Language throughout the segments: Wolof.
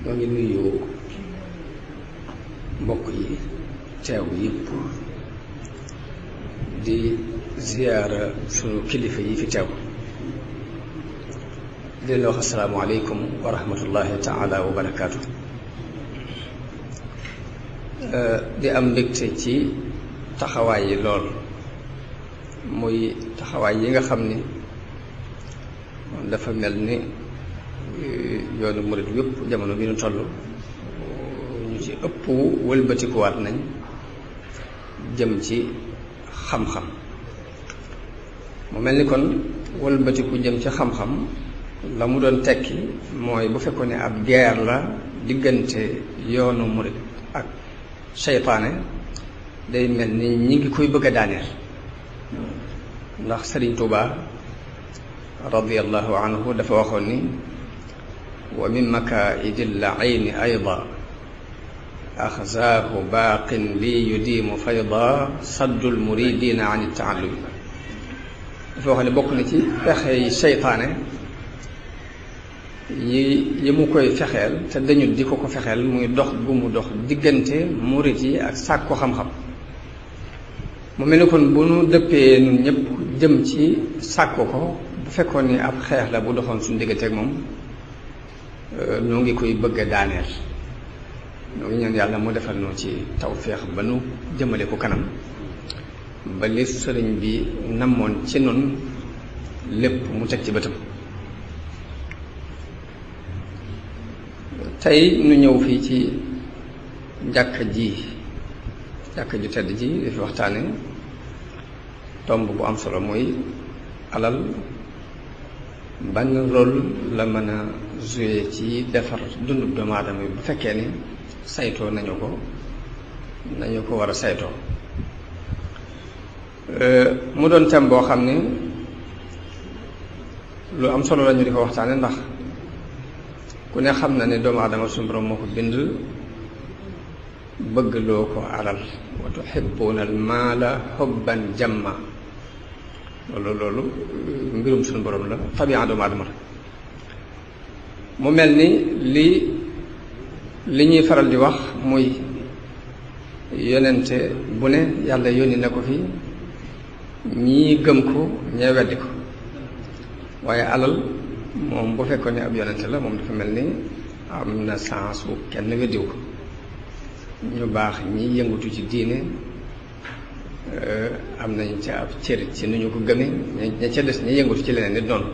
ñoo ngi nuyu mbokk yi teew yëpp di ziyaara sunu kilifa yi fi teew di leen wax assalaamu aleykum wa rahmatullahi taala wa barakaatu. di am mbégte ci taxawaay yi lool muy taxawaay yi nga xam ni dafa mel ni yoonu murid yëpp jamono bi ñu toll ñu ci ëpp wëlbatikuwaat nañ jëm ci xam-xam. mu mel ni kon wëlbatiku jëm ci xam-xam la mu doon tekki mooy bu fekkoon ne ab guerre la diggante yoonu murid ak seytaane day mel ni ñi ngi koy bëgg a daaneel. ndax Sëriñ Tuubaa radiyallahu anhu dafa waxoon ni wa min makaa'idil ayni ayda axzaahu baaqin li yudiimu fayda saddul muridina an taallumi. dafa wax ne bokk na ci pexey seytaane yi mu koy fexeel te dañu di ko fexeel muy dox gu mu dox diggante murid yi ak sàkku xam-xam. mu mel ni kon bu nu dëppee nun ñëpp jëm ci sàkku ko bu fekkoon ni ab xeex la bu doxoon suñu diggante ak moom ñoo ngi koy bëgg a daaneel. ñoo ngi ñaan yàlla mu defal noo ci tawféex ba nu jëmale ko kanam ba li sëriñ bi namoon ci nun lépp mu teg ci bëtam. tey nu ñëw fii ci jàkka ju tedd ji di fi waxtaane tomb bu am solo muy alal ban rôle la mën a jouer ci defar dundu doomu aadama yi bu fekkee ni saytoo nañu ko war a saytoo. mu doon thème boo xam ni lu am solo la ñu di ko waxtaane ndax ku ne xam na ne doomu aadama suñu borom moo ko bind bëgg loo ko alal wa tuhibbuuna al maala hubban jamma. loolu mbirum suñu borom la tabi'a doomu aadama la. mu mel ni li ñuy faral di wax muy yonente bu ne yàlla yónni na ko fi ñii gëm ko ñee weddi ko waaye alal moom bu fekkoon ne ab yonente la moom dafa mel ni am na sens bu kenn weddiwu ko. ñu baax ñi yëngatu ci diine am nañ ca ab cër ci nu ñu ko gëmee ña ca des ñi yëngatu ci leneen nit noonu.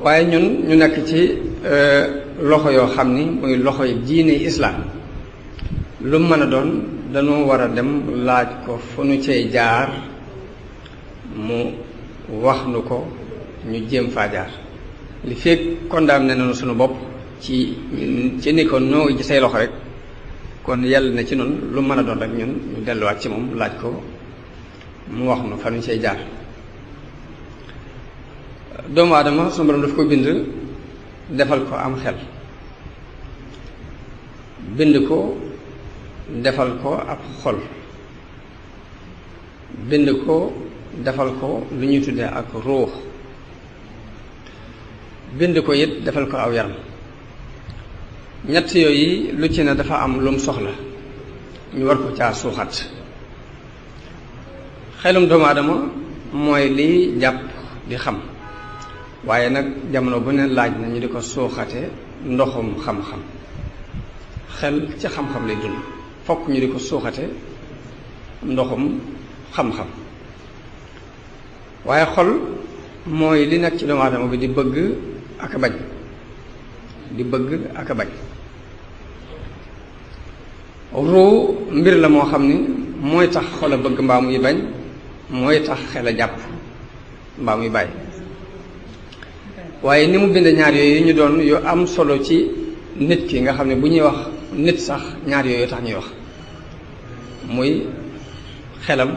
waaye ñun ñu nekk ci loxo yoo xam ni muy loxoy diine islaam lu mën a doon dañoo war a dem laaj ko fu nu cay jaar mu wax nu ko ñu jéem faa jaar. li fekk condamné nañu sunu bopp ci ni ko noo ci say loxo rek kon yàlla na ci noonu lu mën a doon rek ñun ñu delluwaat ci moom laaj ko mu wax nu fa nu cay jaar. doomu aadama sunu borom daf ko bind defal ko am xel bind ko defal ko ab xol bind ko defal ko lu ñuy tuddee ak ruux bind ko it defal ko aw yaram. ñett yooyu lu ci ne dafa am lum soxla ñu war ko caa suuxat. xelum doomu aadama mooy liy jàpp di xam waaye nag jamono bu ne laaj na ñu di ko suuxate ndoxum xam-xam. xel ci xam-xam lay dund fokk ñu di ko suuxate ndoxum xam-xam waaye xol mooy li nekk ci doomu aadama bi di bëgg ak a bañ di bëgg ak a bañ. ruu mbir la moo xam ni mooy tax xol a bëgg mbaa muy bañ mooy tax xel a jàpp mbaa muy bàyyi. waaye ni mu bind ñaar yooyu ñu doon yu am solo ci nit ki nga xam ne bu ñuy wax nit sax ñaar yooyu tax ñuy wax muy xelam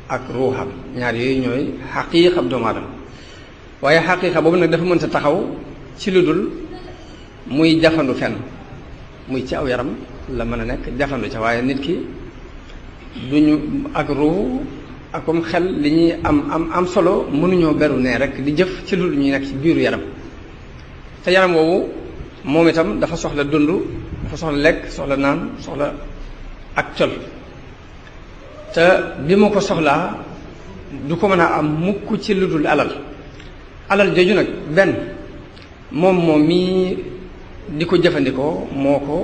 ak ruuxam. ñaar yooyu ñooy xaqiiqab doomu aadama waaye xaqiiqa boobu nag dafa mënta taxaw ci lu dul muy jafandu fenn muy ci aw yaram la mën a nekk jafandu ca waaye nit ki duñu ak ruux akum xel li ñuy am solo mënuñoo beru ne rek di jëf ci lu ñuy nekk ci biiru yaram te yaram woowu moom itam dafa soxla dund, dafa soxla lekk, soxla naan, soxla ak col te bi mu ko soxlaa du ko mën a am mukk ci lu dul alal jooju nag benn moom mii di ko jëfandikoo moo ko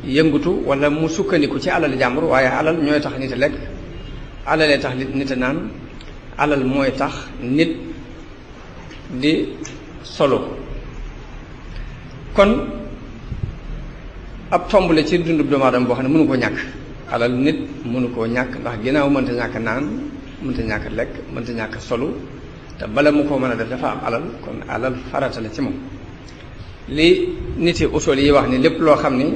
yëngutu wala mu sukkandiku ci alal jàmbur, waaye alal ñooy tax nit a lekk, alalee tax nit a naan, alal mooy tax nit di solo. kon ab tomb la ci dundub doomu aadama boo xam ne mënu koo ñàkk. alal nit mënu koo ñàkk ndax ginnaaw mënta ñàkk naan, mënta ñàkk lekk, mënta ñàkk solu, te bala mu ko mën a def dafa am alal, kon alal farata la ci moom. li nit yi usul yi wax ni lépp loo xam ni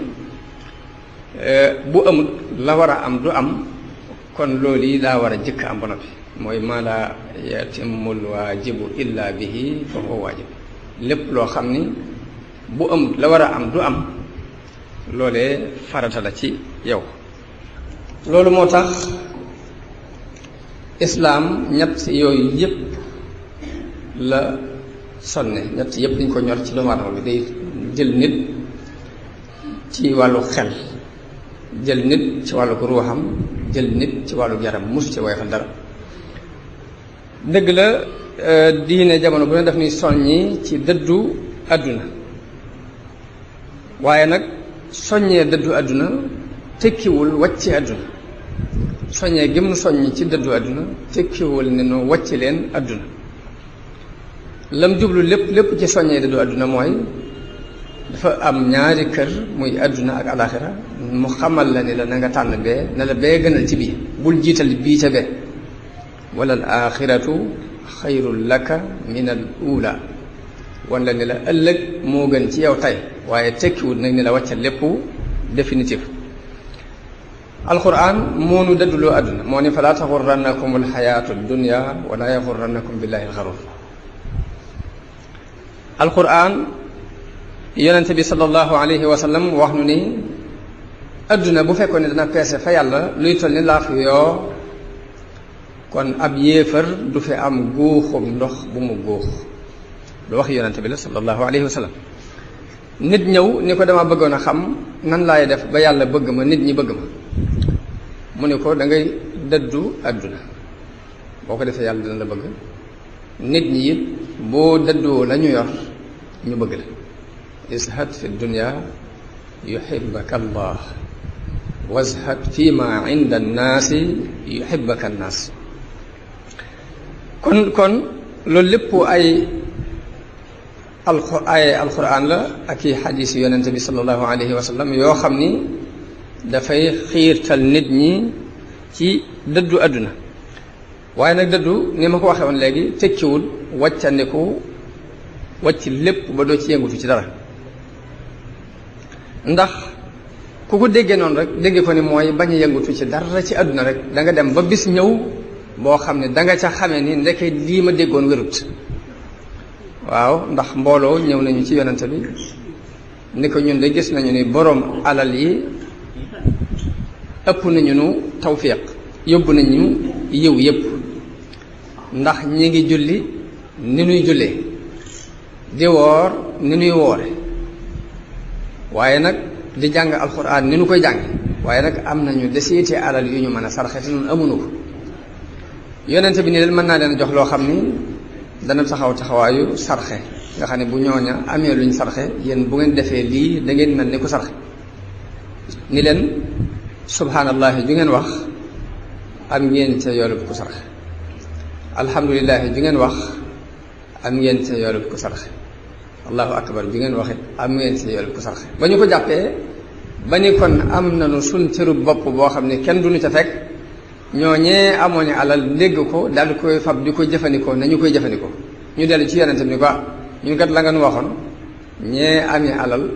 bu amul la war a am du am, kon loolu yi daa war a jëkk am ba noppi, mooy maa laa yatimul waajibu illa bihi fa huwa waajib. lépp loo xam ni bu amul la war a am du am, loolee farata la ci yow. loolu moo tax islaam ñett yooyu yëpp la sonne, ñett yëpp dañ ko ñor ci doomu aadama bi. day jël nit ci wàllu xel, jël nit ci wàllu ruuxam, jël nit ci wàllu yaram, mus ci woyofal dara. dëgg la diine jamono bu ne daf ni soññi ci dëddu àdduna, waaye nag soññee dëddu àdduna tekkiwul wàcce àdduna. soññee gëm nu soññ ci dëddu àdduna tekkiwul ne nu wàcce leen àdduna. lam jublu lépp ci soññee dëddu àdduna mooy dafa am ñaari kër, muy àdduna ak alaxira, mu xamal la ni la na nga tànn bee, na la bee gënal ci bii, bul jiital bii ca bee. wala al axiratu xayrun laka min al ula, wan la ni la ëllëg moo gën ci yow tey, waaye tekkiwul nag ni la wàccal lépp définitif. alquran moo nu dëdduloo àdduna, moo ni falaa taxurrannakum alxayaatu dunya wala yaxurrannakum billahi alxarur. alquran yonente bi sallallahu alayhi wa sallam wax nu ni adduna bu fekkoon ne dana peese fa yàlla luy toll ni laaf yoo, kon ab yéefar du fi am guuxum ndox bu mu guux. lu wax yonente bi la sallallahu alayhi wa sallam. nit ñëw ni ko dama bëggoon a xam nan laay def ba yàlla bëgg ma, nit ñi bëgg ma. mu ne ko da ngay dëddu adduna, boo ko defee yàlla dina la bëgg. nit ñi it boo dëddoo la ñu yor ñu bëgg la. izhad fi dunya yuhibbaka allah wazhad fi ma inda annaasi yuhibbaka annaas. kon loolu lépp ay alquran la ak i xadiis yonente bi sallallahu alayhi wa sallam yoo xam ni dafay xiirtal nit ñi ci dëddu àdduna. waaye nag dëddu ni ma ko waxee woon léegi tekkiwul wàccandiku wàcc lépp ba doo ci yëngutu ci dara, ndax ku ko déggee noonu rek déggee ko ni mooy bañ a yëngutu ci dara ci àdduna rek, da nga dem ba bis ñëw boo xam ne da nga ca xamee ni ndeke lii ma déggoon wérut. waaw, ndax mbooloo ñëw nañu ci yonente bi ni ko ñun de gis nañu ni boroom alal yi ëpp nañu nu tawfiq, yóbbu nañu yiw yépp, ndax ñi ngi julli ni nuy jullee, di woor ni nuy woore, waaye nag di jàng alxuraan ni nu koy jàng, waaye nag am nañu desiite alal yu ñu mën a sarxe te noonu amuñu ko. yonente bi ni leen mën naa leen jox loo xam ni dana taxaw taxawaayu sarxe, nga xam ne bu ñooña amee luñ sarxe, yéen bu ngeen defee lii da ngeen mel ni ku sarxe. ni leen subhaanallahi ju ngeen wax am ngeen ca yoolub ku sarxe, alhamdulilahi ju ngeen wax am ngeen ca yoolub ku sarxe, allahu akbar ju ngeen wax it am ngeen ca yoolub ku sarxe. ba ñu ko jàppee ba ni kon am nañu suñ cërub bopp boo xam ne kenn duñu ca fekk, ñooñee amoon alal dégg ko daal di koy fab di ko jëfandikoo nañu koy jëfandikoo. ñu dellu ci yonente bi ni ko ñun kat la nga nu waxoon, ñee amee alal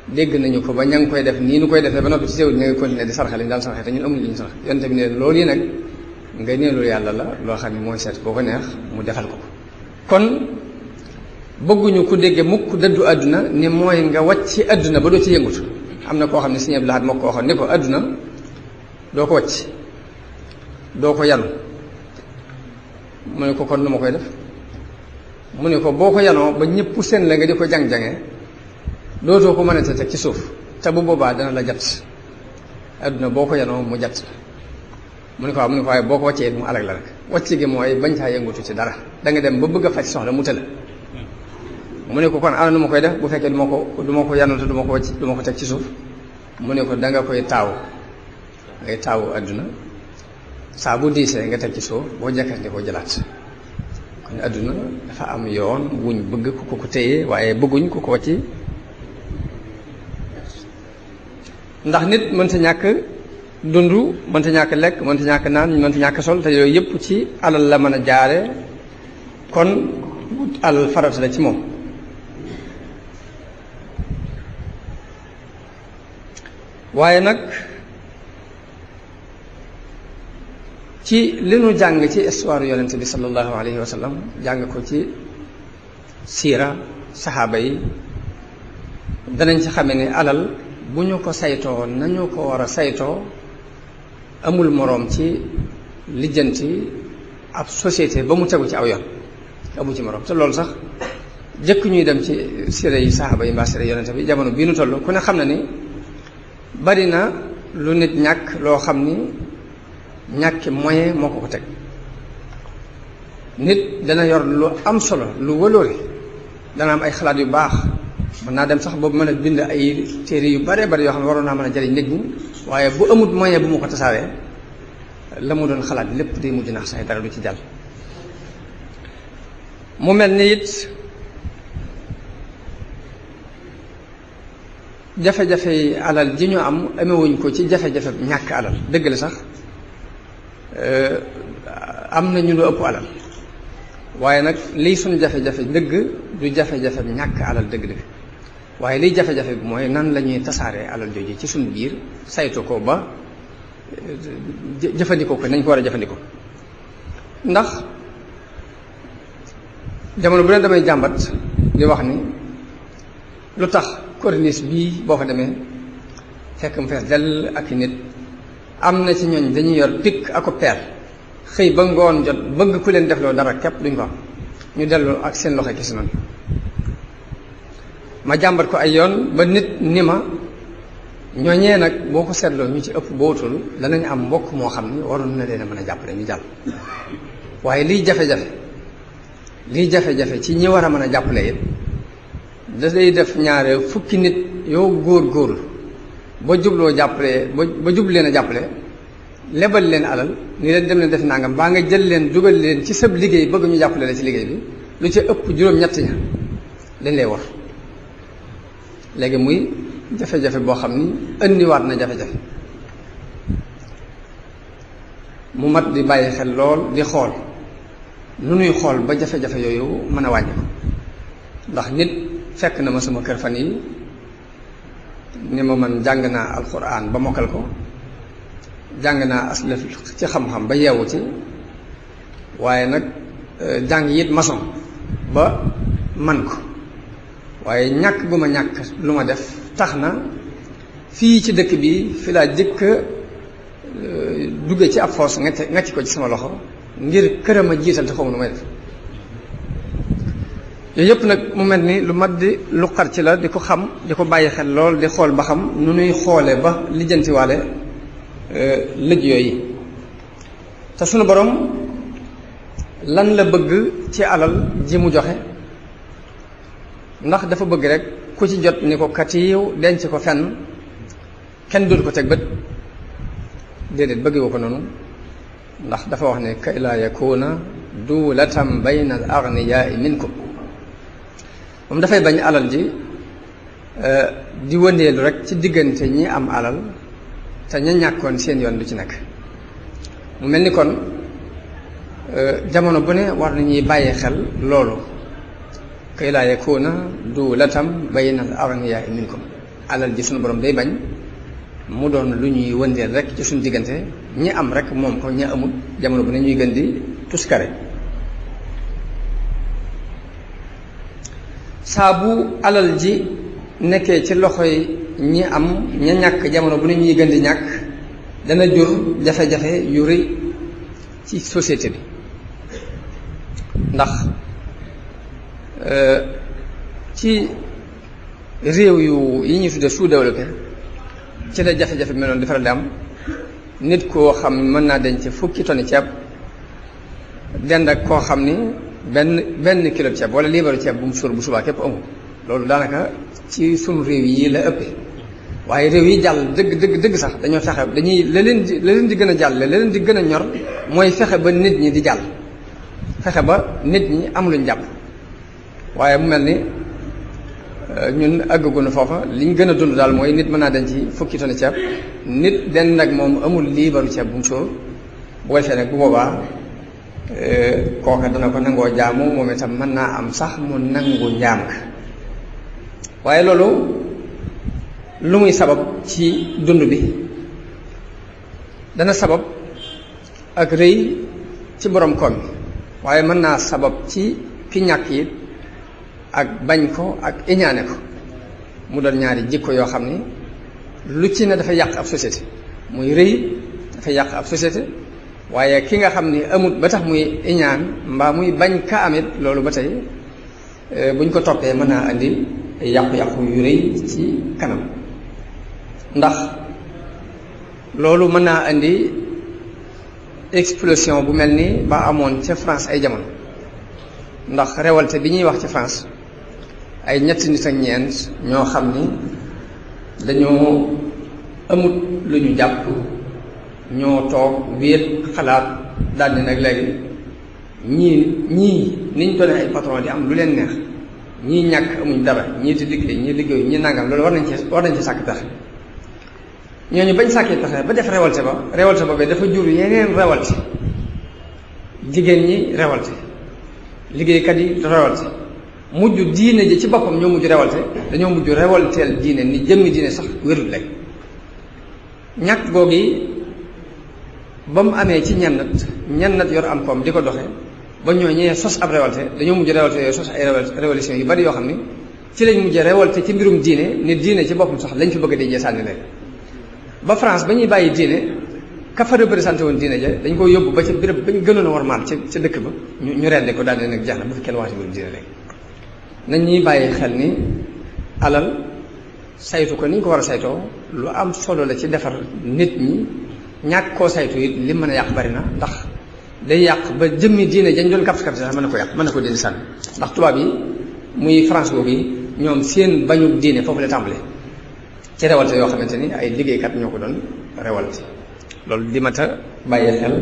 dégg nañu ko ba ña ngi koy def nii nu koy defee ba noppi ci teewul ña ngi continuer di sarxe li ñu daal sarxe te ñun amuñu li ñu sarxe. yonente bi ne loolu yi nag nga neelu yàlla la loo xam ne mooy seet boo ko neex mu defal ko. kon bëgguñu ku dégge mukk dëddu àdduna ni mooy nga wàcc ci àdduna ba doo ci yëngutu. am na koo xam ne Sëñ Abdul Ahad moo ko waxoon ni ko àdduna doo ko wàcc, doo ko yanu. mu ne ko kon nu ma koy def, mu ne ko boo ko yanoo ba ñëpp seen la nga di ko jang-jange dootoo ko mën a teg ci suuf te bu boobaa dana la jat adduna boo ko yanoo mu jat mu ne ko waaw mu ne ko waaye boo ko wàccee mu alag la rek wàcc gi mooy bañ caa yëngutu ci dara da nga dem ba bëgg a faj soxla mu tëla mu ne ko kon ana nu ma koy def bu fekkee du ma ko yanoo te du ma ko wàcc du ma ko teg ci suuf mu ne ko da nga koy taaw ngay taawu adduna saa bu diisee nga teg ci suuf boo jakkandi ko jëlaat kon adduna dafa am yoon wuñ bëgg ku ko téye waaye bëgguñ ku ko wàcci ndax nit mënta ñàkk dund mënta ñàkk lekk mënta ñàkk naan mënta ñàkk sol te yooyu yëpp ci alal la mën a jaare kon alal farata la ci moom waaye nag ci li nu jàng ci histoire yonente bi sallallahu alayhi wa sallam jàng ko ci siira saxaaba yi danañ ci xame ne alal bu ñu ko saytoo nañu ko war a saytoo amul moroom ci lijjanti ab société ba mu tegu ci aw yoon amu ci moroom te loolu sax jëkk ñuy dem ci siira yi saxaaba yi mbaa siira yonente bi jamono bii nu toll ku ne xam na ni bari na lu nit ñàkk loo xam ni ñàkki moyen moo ko teg nit dana yor lu am solo lu wëloore dana am ay xalaat yu baax mën naa dem sax boobu mën a bind ay téere yu bare bari yoo xam ne waroon naa mën a jariñ nit ñi waaye bu amut moyen bu mu ko tasaaree la mu doon xalaat lépp day mujj nax sax dara du ci jàll mu mel ni it jafe-jafe yi alal ji ñu am amewuñ ko ci jafe-jafe ñàkk alal dëgg la sax am na ñu lu ëpp alal waaye nag liy suñu jafe-jafe dëgg du jafe-jafe ñàkk alal dëgg-dëgg waaye liy jafe-jafe bi mooy nan la ñuy tasaaree alal jooju ci suñu biir saytu ko ba jëfandikoo ko nañ ko war a jëfandikoo ndax jamono bu ne damay jàmbat di wax ni lu tax corniche bii boo fa demee fekk mu fees dell ak i nit am na ci ñooñ dañuy yor pikk ako peel xëy ba ngoon jot bëgg ku leen defloo dara képp duñ ko am ñu dellu ak seen loxo kese noonu ma jàmbat ko ay yoon ba nit ni ma ñooñee nag boo ko seetloo ñu ci ëpp bootul danañ am mbokk moo xam ni waroon na leen a mën a jàppale ñu jàll waaye liy jafe-jafe ci ñi war a mën a jàppale it da day def ñaare fukki nit yoo góor ba jubloo jàppale ba jublu leen a jàppale lebal leen alal ni leen dem leen def nangam baa nga jël leen dugal leen ci sab liggéey bëgg ñu jàppale la ci liggéey bi lu ci ëpp juróom-ñett ña dañ lay war léegi muy jafe-jafe boo xam ni indiwaat na jafe-jafe mu mat di bàyyi xel lool di xool nu nuy xool ba jafe-jafe yooyu mën a wàññi ko ndax nit fekk na ma sama kër fan yi ni ma man jàng naa alxuraan ba mokkal ko jàng naa aslaf ci xam-xam ba yeewu ci waaye nag jàng it maçon ba man ko waaye ñàkk gu ma ñàkk lu ma def tax na fii ci dëkk bi fi laa jëkk dugge ci ab foos ngacc ko ci sama loxo ngir këram a jiital te xaw ma nu may def yooyu yëpp nag mu mel ni lu mat di lu xar ci la di ko xam di ko bàyyi xel lool di xool ba xam nu nuy xoole ba lijjantiwaale lëj yooyu te sunu borom lan la bëgg ci alal ji mu joxe ndax dafa bëgg rek ku ci jot ni ko katiiw denc ko fenn kenn dootu ko teg bët déedéet bëggewu ko noonu ndax dafa wax ne kay laa yakuna duulatam bayna al agniyaai minkum moom dafay bañ alal ji di wëndeelu rek ci diggante ñi am alal te ña ñàkkoon seen yoon du ci nekk mu mel ni kon jamono bu ne war nañuy bàyyi xel loolu kay laa yakuna duulatam bayna al agniyaai minkum alal ji suñu borom day bañ mu doon lu ñuy wëndeel rek ci suñu diggante ñi am rek moom ko ñi amul jamono bu ne ñuy gën di tuskare saa bu alal ji nekkee ci loxoy ñi am ña ñàkk jamono bu ne ñuy gën di ñàkk dana jur jafe-jafe yu rëy ci société bi ndax ci réew yi ñuy tudde sous-développé ci la jafe-jafe bi noonu di faral di am nit koo xam mën naa denc fukki tonni ceeb dend ak koo xam ni benn kilo ceeb wala liibaru ceeb bu mu suur bu subaa képp amul loolu daanaka ci sunu réew yi la ëppee waaye réew yi jàll dëgg sax dañoo fexe dañuy la leen di gën a jàll la leen di gën a ñor mooy fexe ba nit ñi di jàll fexe ba nit ñi am luñ jàpp waaye mu mel ni ñun àggaguñu foofa liñ gën a dund daal mooy nit mën naa denc fukki tonni ceeb nit den nag moom amul liibaru ceeb bu mu suur bu ko defee nag bu boobaa kooka dana ko nangoo jaamu moom itam mën naa am sax mu nangu njaam ka waaye loolu lu muy sabab ci dund bi dana sabab ak rëy ci borom koom bi waaye mën naa sabab ci ki ñàkk it ak bañ ko ak iñaane ko mu doon ñaari jikko yoo xam ni lu ci ne dafa yàq ab société muy rëy dafa yàq ab société waaye ki nga xam ni amut ba tax muy iñaan mbaa muy bañ ka amit loolu ba tey buñ ko toppee mën naa andi yàqu-yàqu yu rëy ci kanam ndax loolu mën naa andi explosion bu mel ni ba amoon ca France ay jamono ndax révolte bi ñuy wax ci France ay ñetti nit ak ñeent ñoo xam ni dañoo amut lu ñu jàpp ñoo toog wéet xalaat daldi nag léegi ñii niñ doone ay patron di am lu leen neex ñii ñàkk amuñ dara ñii di liggéey ñii liggéeyu ñii nangam loolu war nañ ci sàkk pexe ñooñu bañ sàkkee pexe ba def révolte ba dafa jur yeneen révolte jigéen ñi révolte liggéeykat yi révolte mujj diine ji ci boppam ñoo mujj révolte dañoo mujj révolteel diine ni jëmmi diine sax wérul léegi ñàkk googi ba mu amee ci ñennat yor am koom di ko doxe ba ñoo ñee sos ab révolte dañoo mujj révolte yooyu sos ay révolution yu bari yoo xam ni ci lañ mujj révolte ci mbirum diine ni diine ci boppam sax lañ fi bëgg a déjee sànni leen ba France ba ñuy bàyyi diine ka fa représenté woon diine ja dañ ko yóbbu ba ca béréb bañ gënoon a warmaal ca dëkk ba ñu rendi ko daal di nag jeex na bu fi kenn waxati mbirum diine léegi nañ ñuy bàyyi xel ni alal saytu ko ni ñu ko war a saytoo lu am solo la ci defar nit ñi ñàkk koo saytu it li mën a yàq bari na ndax day yàq ba jëmmi diine jañ doon kapsi sax mën na ko yàq mën na ko dindi sànni ndax tubaab yi muy France boobu yi ñoom seen bañu diine foofu la tàmbale ci révolte yoo xamante ni ay liggéeykat ñoo ko doon révolte loolu di mat a bàyyi xel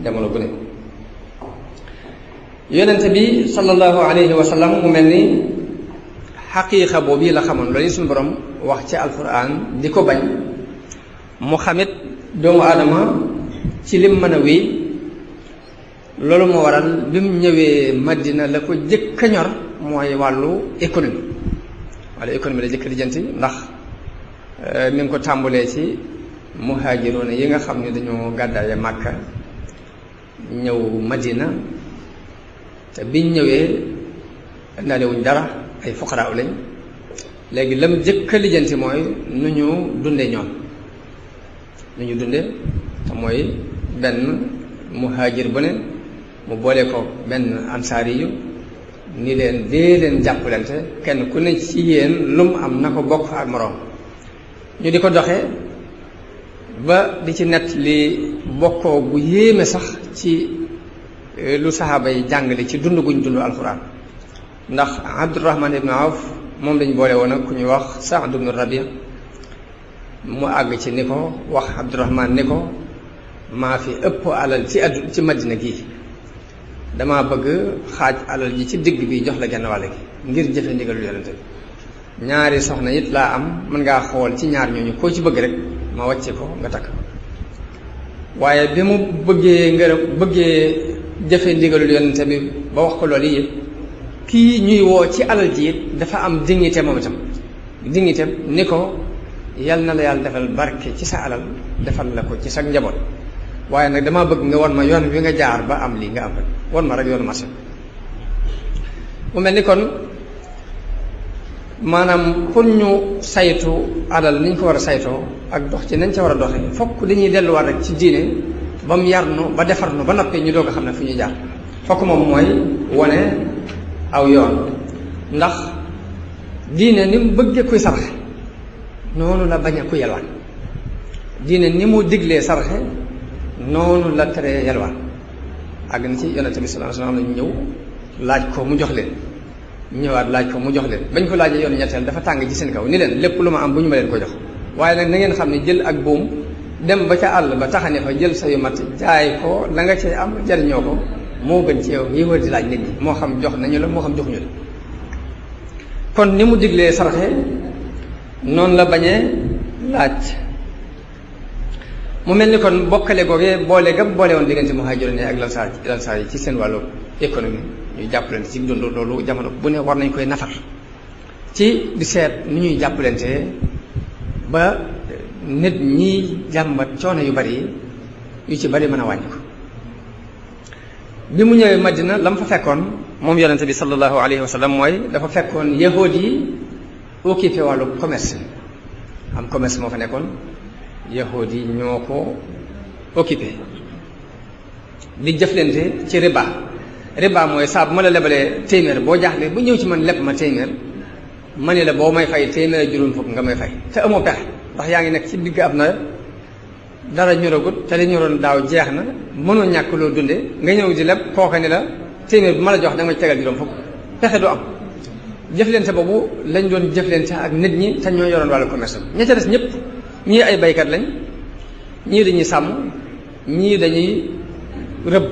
jamono bu ne yonente bi sallallahu alayhi wa sallam mu mel ni xaqiiqa boobu la xamoon loolu suñu borom wax ci alquran di ko bañ mu xamit doomu aadama ci lim mën a wéy loolu moo waral bi mu ñëwee Madina la ko jëkk a ñor mooy wàllu économie la jëkk lijjanti ndax mi ngi ko tàmbulee ci muhaajiroona yi nga xam ne dañoo gàddaaye Màkka ñëw Madina te biñ ñëwee indaale wuñ dara ay fuqaraa lañ léegi lam jëkk a lijjanti mooy nu ñu dunde ñoom nu ñu dunde te mooy benn muhaajir bu ne mu boole ko benn ansaari yu ni leen dee leen jàppalante kenn ku ne ci yéen lu mu am na ko bokk ak moroom ñu di ko doxe ba di ci nett li bokkoo bu yéeme sax ci lu saxaaba yi jàngale ci dund guñ dund alxuraan ndax Abdurahman ibn Awf moom lañ boole woon ak ku ñuy wax Saad ibn Rabi mu àgg ci ni ko wax Abdurahman ni ko maa fi ëpp alal ci Madina gii dama bëgg xaaj alal ji ci digg bi jox la genn wàll gi ngir jëfe ndigalu yonente bi ñaari soxna it laa am mën ngaa xool ci ñaar ñooñu koo ci bëgg rek ma wàcce ko nga takk waaye bi mu bëggee jëfe ndigalul yonente bi ba wax ko loolu yëpp kii ñuy woo ci alal ji it dafa am dignité moom itam dignité ni ko yal na la yàlla defal barke ci sa alal defal la ko ci sa njaboot waaye nag damaa bëgg nga won ma yoon wi nga jaar ba am lii nga am rek won ma rek yoonu marché mu mel ni kon maanaam pour ñu saytu alal ni ñu ko war a saytoo ak dox ci nañ ca war a doxee fokk dañuy delluwaat rek ci diine ba mu yar nu ba defar nu ba noppi ñu doog a xam ne fu ñuy jaar fokk moom mooy wone aw yoon ndax diine ni mu bëggee kuy saraxe noonu la bañ a ku yalwaan diine ni mu diglee saraxe noonu la tere yalwaan àgg na ci yonente bi sallallahu alayhi wasallam ñëw laaj ko mu jox leen ñëwaat laaj ko mu jox leen bañ ko laajee yoon ñetteel dafa tàng ci seen kaw ni leen lépp lu ma am bu ñu ma leen ko jox waaye nag na ngeen xam ne jël ak buum dem ba ca àll ba taxane fa jël sa yu mat jaay ko la nga cee am jariñoo ko moo gën ci yow yi wër di laaj nit ñi moo xam jox nañu la moo xam joxuñu la kon ni mu diglee saraxe noonu la bañee laaj mu mel ni kon bokkale googee boole gam boole woon diggante muhaajiroon ak lansaar yi ci seen wàllu économie ñuy jàppalante ci dund loolu jamono bu ne war nañ koy nafar ci di seet ni ñuy jàppalante ba nit ñi jàmbat coono yu bari yu ci bari mën a wàññi ko bi mu ñëwee Madina la mu fa fekkoon moom yonente bi sallallahu alayhi wa sallam mooy dafa fekkoon yahuud yi occupé wàllu commerce am commerce moo fa nekkoon yahuud yi ñoo ko occupé di jëflante ci riba mooy saa bu ma la lebalee téeméer boo jaaxle bu ñëw ci man leb ma téeméer ma ne la boo may fay téeméer juróom fukk nga may fay te amoo pexe ndax yaa ngi nekk ci digg ab nawet dara ñoragut te li ñoroon daaw jeex na mënoo ñàkk loo dunde nga ñëw di leb kooka ni la téeméer bu ma la jox da nga tegal juróom fukk pexe du am jëflante boobu lañ doon jëflante ak nit ñi te ñoo yoroon wàllu commerce ña ca des ñëpp ñii ay baykat lañ ñii dañuy sàmm ñii dañuy rëbb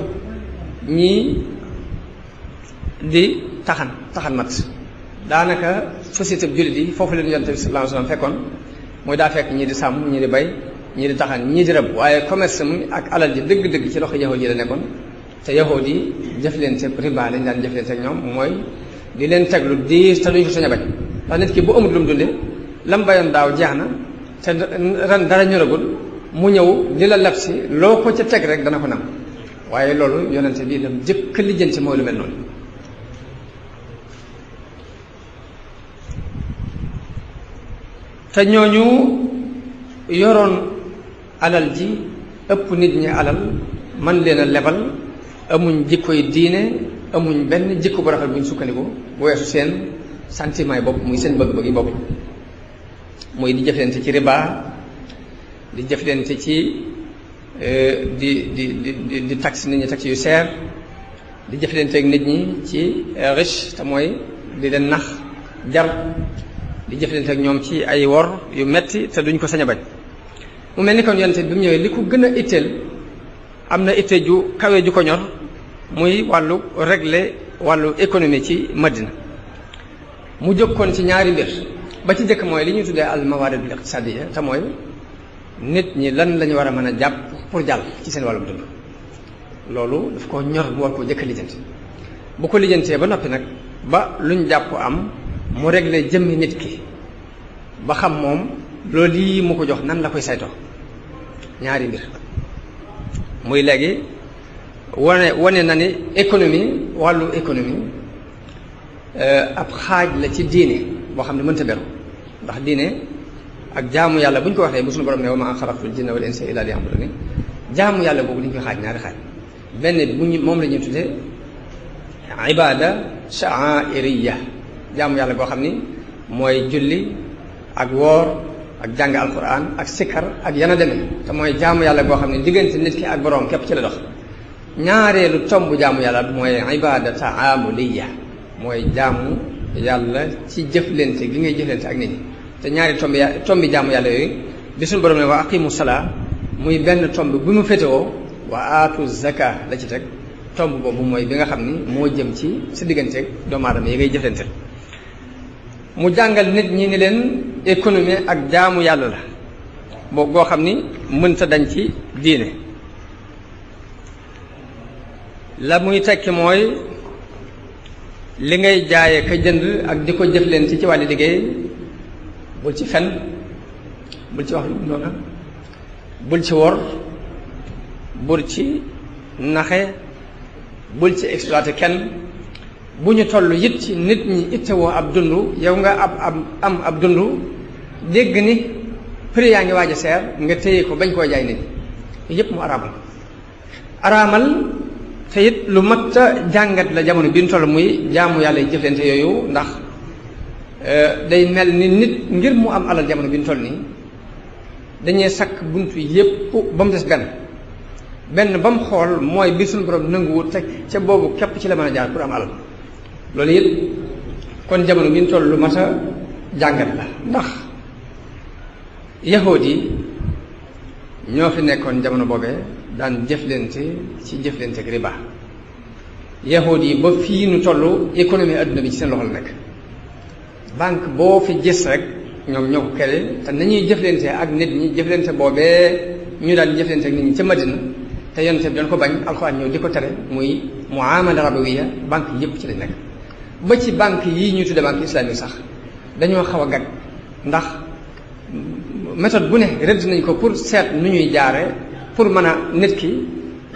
ñii di taxan mat daanaka société bi jullit yi foofu leen yonent bi sallallahu alayhi wasallam fekkoon mooy daa fekk ñii di sàmm ñii di bay ñii di taxan ñii di rëbb waaye commerce mu ak alal ji dëgg-dëgg ci loxo yahuud yi la nekkoon te yahuud yi jëflante riba lañ daan jëflante ak ñoom mooy di leen teg lu diis te duñ ko sañ a bañ ndax nit ki bu amul lu mu dunde lam bayoon daaw jeex na te ren dara ñoragul mu ñëw di la leb si loo ko ca teg rek dana ko nam waaye loolu yonente bi dem jëkk lijjanti mooy lu mel noonu te ñooñu yoroon alal ji ëpp nit ñi alal man leen a lebal amuñ jikkoy diine amuñ benn jikko bu rafet buñ sukkandiku bu weesu seen sentiment yi bopp muy seen bëgg-bëgg yi bopp muy di jëflante ci riba di jëflante ci di taxe nit ñi taxe yu seer di jëflante ak nit ñi ci riche te mooy di leen nax jar di jëflante ak ñoom ci ay wor yu metti te duñ ko sañ a bañ mu mel ni kon yonente bi mu ñëwee li ko gën a itteel am na itte ju kawe ju ko ñor muy wàllu régler wàllu économie ci Madina mu jokkoon ci ñaari mbir ba ci jëkk mooy li ñuy tuddee al mawaridul iqtisadiyya te mooy nit ñi lan la ñu war a mën a jàpp pour jàll ci seen wàllum dund loolu daf ko ñor mu war koo jëkk lijjanti bu ko lijjantee ba noppi nag ba luñ jàpp am mu régler jëmmi nit ki ba xam moom loolu lii mu ko jox nan la koy saytoo ñaari mbir muy léegi wane na ni économie wàllu économie ab xaaj la ci diine boo xam ne mënta beru ndax diine ak jaamu yàlla bu ñu ko waxee bu suñu borom ne wa maa xalaqtul jinna wal insa illa liya'budun jaamu yàlla boobu dañu koy xaaj ñaari xaaj benn bi bu ñu moom la ñuy tuddee ibada sha'airiyya jaamu yàlla goo xam ni mooy julli ak woor ak jàng alquran ak sikkar ak yana demee te mooy jaamu yàlla goo xam ne diggante nit ki ak boroom képp ci la dox ñaareelu tomb jaamu yàlla mooy ibada ta'amuliyya mooy jaamu yàlla ci jëflante gi ngay jëflante ak nit ñi te ñaari tombi jaamu yàlla yooyu bi suñu borom ne wa aqimu salaa muy benn tomb bi mu féetewoo wa aatu zaka la ci teg tomb boobu mooy bi nga xam ni moo jëm ci sa digganteeg doomu aadama yi ngay jëflante mu jàngal nit ñi ni leen économie ak jaamu yàlla la boo goo xam ni mënta dañ ci diine la muy tekki mooy li ngay jaaye ka jënd ak di ko jëflante ci wàllu liggéey bul ci fen bul ci wax lu noona bul ci wor bul ci naxe bul ci exploité kenn bu ñu toll it ci nit ñi ittewoo ab dund yow nga am ab dund dégg ni prix yaa ngi waaj a seer nga téye ko bañ koo jaay nit ñi yépp mu araamal te it lu mat a jàngat la jamono bi ñu toll muy jaamu yàlla yi jëflante yooyu ndax day mel ni nit ngir mu am alal jamono bi ñu toll nii dañuy sakk buntu yépp ba mu des benn ba mu xool mooy bi suñu borom nanguwut te ca boobu képp ci la mën a jaar pour am alal loolu it kon jamono bi ñu toll lu mat a jàngat la ndax yahood yi ñoo fi nekkoon jamono boobee daan jëflante ci jëflante ak riba yahood yi ba fii nu toll économie adduna bi ci seen loxo la nekk banque boo fi gis rek ñoom ñoo ko kere te nañuy jëflante ak nit ñi jëflante boobee ñu daan jëflante ak nit ñi ca Madina te yonte bi doon ko bañ alxuraan ñëw di ko tere muy muamala rabawiya banque yépp ci lañ nekk ba ci banque yi ñuy tudde banque islamique sax dañoo xaw a gag ndax méthode bu ne rëdd nañ ko pour seet nu ñuy jaare pour mën a nit ki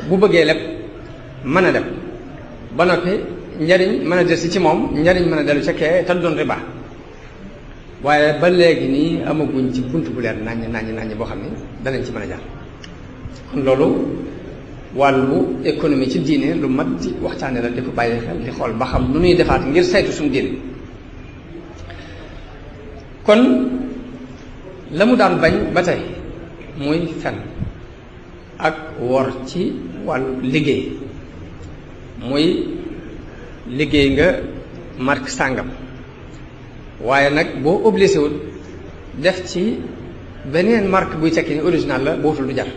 bu bëggee lépp mën a dem ba noppi njariñ mën a delsi ci moom njariñ mën a dellu ca kee te doon riba waaye ba léegi nii amaguñ ci bunt bu leer naññ boo xam ne danañ ci mën a jaar kon loolu wàllu économie ci diine lu mat di waxtaane la di ko bàyyi xel di xool ba xam nu ñuy defaat ngir saytu suñu diine kon la mu daan bañ ba tey muy fen ak wor ci wàllu liggéey muy liggéey nga marque sàngam waaye nag boo obligé wul def ci beneen marque buy tekki ni original la bootul du jar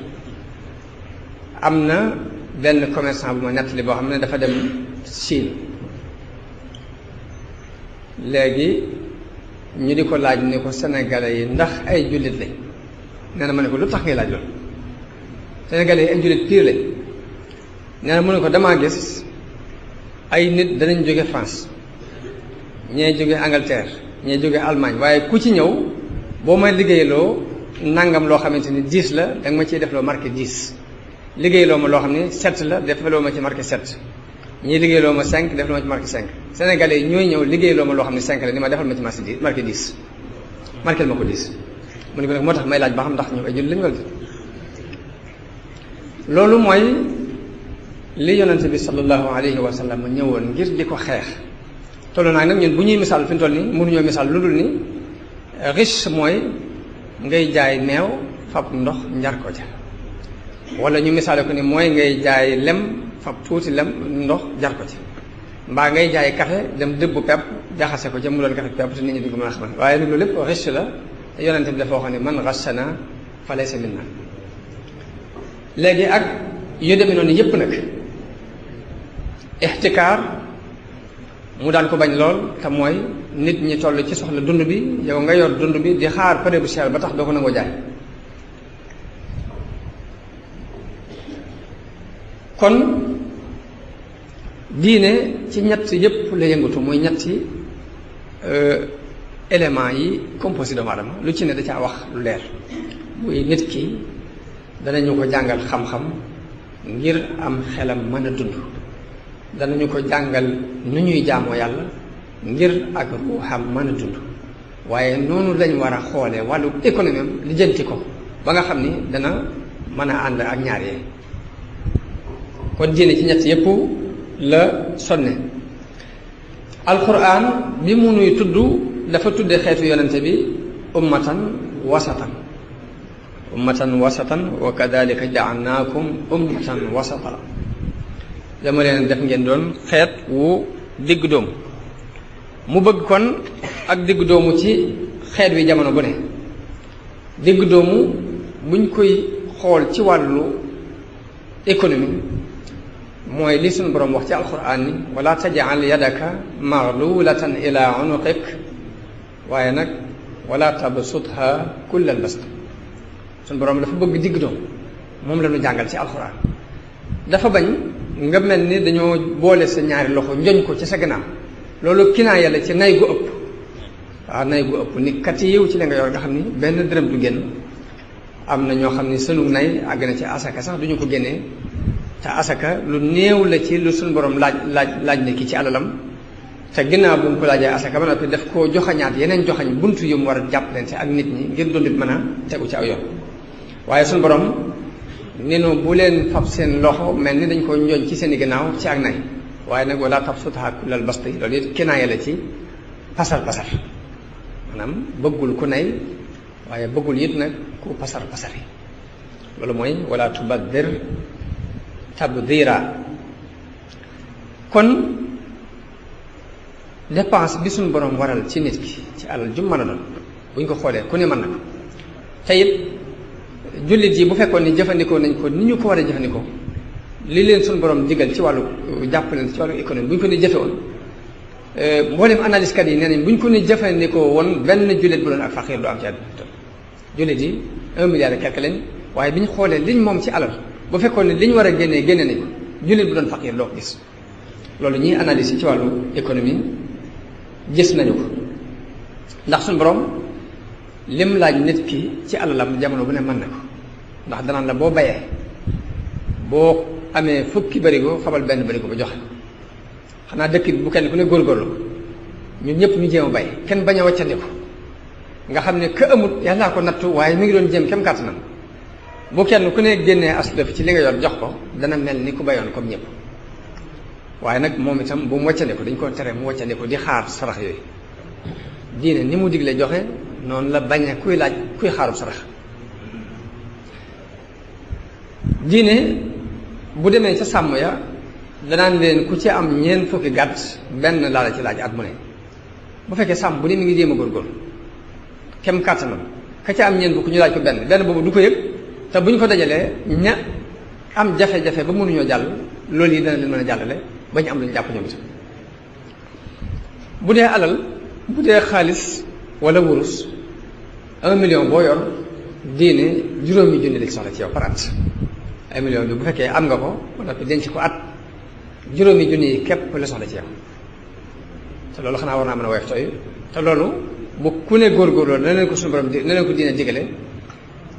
am na benn commerçant bu ma nettali boo xam ne dafa dem Chine léegi ñu di ko laaj ni ko sénégalais yi ndax ay jullit lañ nee na ma ne ko lu tax ngay laaj loolu sénégalais yi ay jullit pire lañ nee na mu ne ko damaa gis ay nit danañ jóge France ñee jóge Angleterre ñee jóge Allemagne waaye ku ci ñëw boo may liggéeyloo nangam loo xamante ni 10 la da nga ma ciy def loo marqué 10 liggéeyloo ma loo xam ne 7 la defaloo ma ci marqué 7 ñii liggéeyloo ma 5 defaloo ma ci marqué 5 sénégalais yi ñooy ñëw liggéeyloo ma loo xam ne 5 la ni ma defal ma ci marqué 10 marqué ma ko 10 mu ne ko nag moo tax may laaj ba xam ndax ñoom ay jullit lañu wala loolu mooy li yonente bi sallallahu alayhi wa sallam ñëwoon ngir di ko xeex tollu naa nag ñun bu ñuy misaal fi mu toll nii mënuñoo misaal lu dul ni riche mooy ngay jaay meew fab ndox njar ko ca wala ñu misaale ko ni mooy ngay jaay lem fab tuuti lem ndox jar ko ci mbaa ngay jaay café dem dëbbu pepp jaxase ko ca mu doon café pepp te nit ñi duñ ko mën a xamal waaye nag loolu lépp riche la te yonente bi dafa waxoon ne man ghashana fa laysa minna léegi ak yu demee noonu yépp nag ixtikaar mu daan ko bañ lool te mooy nit ñi toll ci soxla dund bi yow nga yor dund bi di xaar pare bu cher ba tax doo ko nangoo jaay kon diine ci ñett yépp la yëngatu muy ñetti éléments yi composé doomu aadama lu ci ne da caa wax lu leer muy nit ki danañu ko jàngal xam-xam ngir am xelam mën a dund danañu ko jàngal nu ñuy jaamoo yàlla ngir ak ruuxam mën a dund waaye noonu lañ war a xoolee wàllu économie am lijjanti ko ba nga xam ni dana mën a ànd ak ñaar yee kon diine ci ñett yépp la sonne alquran bi mu nuy tudd dafa tudde xeetu yonente bi ummatan wasatan wa kadalika jaalnaakum ummatan wasata dama leen def ngeen doon xeet wu digg dóomu mu bëgg kon ak digg dóomu ci xeet wi jamono bu ne digg dóomu buñ koy xool ci wàllu économie mooy li suñu boroom wax ci alquran ni wala tajal yadaka maghlulatan ila unuqik waaye nag wala tabsutha kullal bast suñu boroom dafa bëgg digg dóomu moom la ñu jàngal ci alquran dafa bañ nga mel ni dañoo boole sa ñaari loxo njoñ ko ci sa gannaaw loolu kinaa yàlla ci nay gu ëpp waaw nay gu ëpp ni kat yiw ci la nga yor nga xam ni benn dërëm du génn am na ñoo xam ni sunu nay àgg na ci asaka sax duñu ko génnee te asaka lu néew la ci lu suñu borom laaj ne ki ci alalam te ginnaaw bu mu ko laajee asaka ba noppi daf koo joxañaat yeneen joxañ buntu yu mu war a jàppalante ak nit ñi ngir dundit mën a tegu ci aw yoon waaye suñu borom nenu bu leen fab seen loxo mel ni dañ ko njoñ ci seen i gannaaw ci ak nay waaye nag wala tabsutha kullal basti loolu it kinaaya la ci pasar maanaam bëggul ku nay waaye bëggul it nag ku pasar pasari loolu mooy wala tubaddir tabdira. kon dépense bi suñu borom waral ci nit ki ci alal ju mën a doon bu ñu ko xoolee ku ne mën na ko te it jullit yi bu fekkoon ni jëfandikoo nañ ko ni ñu ko war a jëfandikoo li leen suñu borom digal ci wàllu jàppale ci wàllu économie bu ñu ko ne jëfe woon mboolem analyse kat yi nee nañ bu ñu ko ne jëfandikoo woon benn jullit bu doon ak faqiir du am ci àdduna jullit yi 1 milliard et quelque lañ waaye bi ñu xoolee liñ moom ci alal bu fekkoon ne liñ war a génnee génne nañ jullit bu doon faqiir doo ko gis loolu ñuy analyse ci wàllu économie gis nañu ko ndax suñu borom lim laaj nit ki ci alalam jamono bu ne mën na ko ndax danaan la boo bayee boo amee fukki barigo fabal benn barigo ba joxe xanaa dëkk bi bu kenn ku ne góorgóorlu ñun ñëpp ñu jéem a bay kenn bañ a wàccandiku nga xam ne ka amut yàllaa ko nattu waaye mi ngi doon jéem kem kàttanam bu kenn ku ne génnee aslëf ci li nga yor jox ko dana mel ni ku bayoon comme ñëpp waaye nag moom itam bu mu wàccandiku dañ ko tere mu wàccandiku di xaar sarax yooyu diine ni mu digle joxe noonu la bañ a kuy laaj kuy xaarub sarax diine bu demee ca sàmm ya danaan leen ku ci am ñeent fukki gàtt benn laa la ci laaj at mu ne bu fekkee sàmm bu ne mi ngi jéem a góorgóorlu kem kàttanam ka ca am ñeent fukki ñu laaj ko benn boobu du ko yëg te bu ñu ko dajalee ña am jafe-jafe ba mënuñoo jàll loolu yi dana leen mën a jàllale ba ñu am lu ñu jàpp ñoom itam bu dee alal bu dee xaalis wala wurus 1 million boo yor diine juróomi junni lañ soxla ci yow par at 1 million bi bu fekkee am nga ko ba noppi denc ko at juróomi junni yi képp la soxla ci yow te loolu xanaa war naa mën a woyof tooy te loolu bu ku ne góorgóorloo na leen ko suñu borom na leen ko diine digale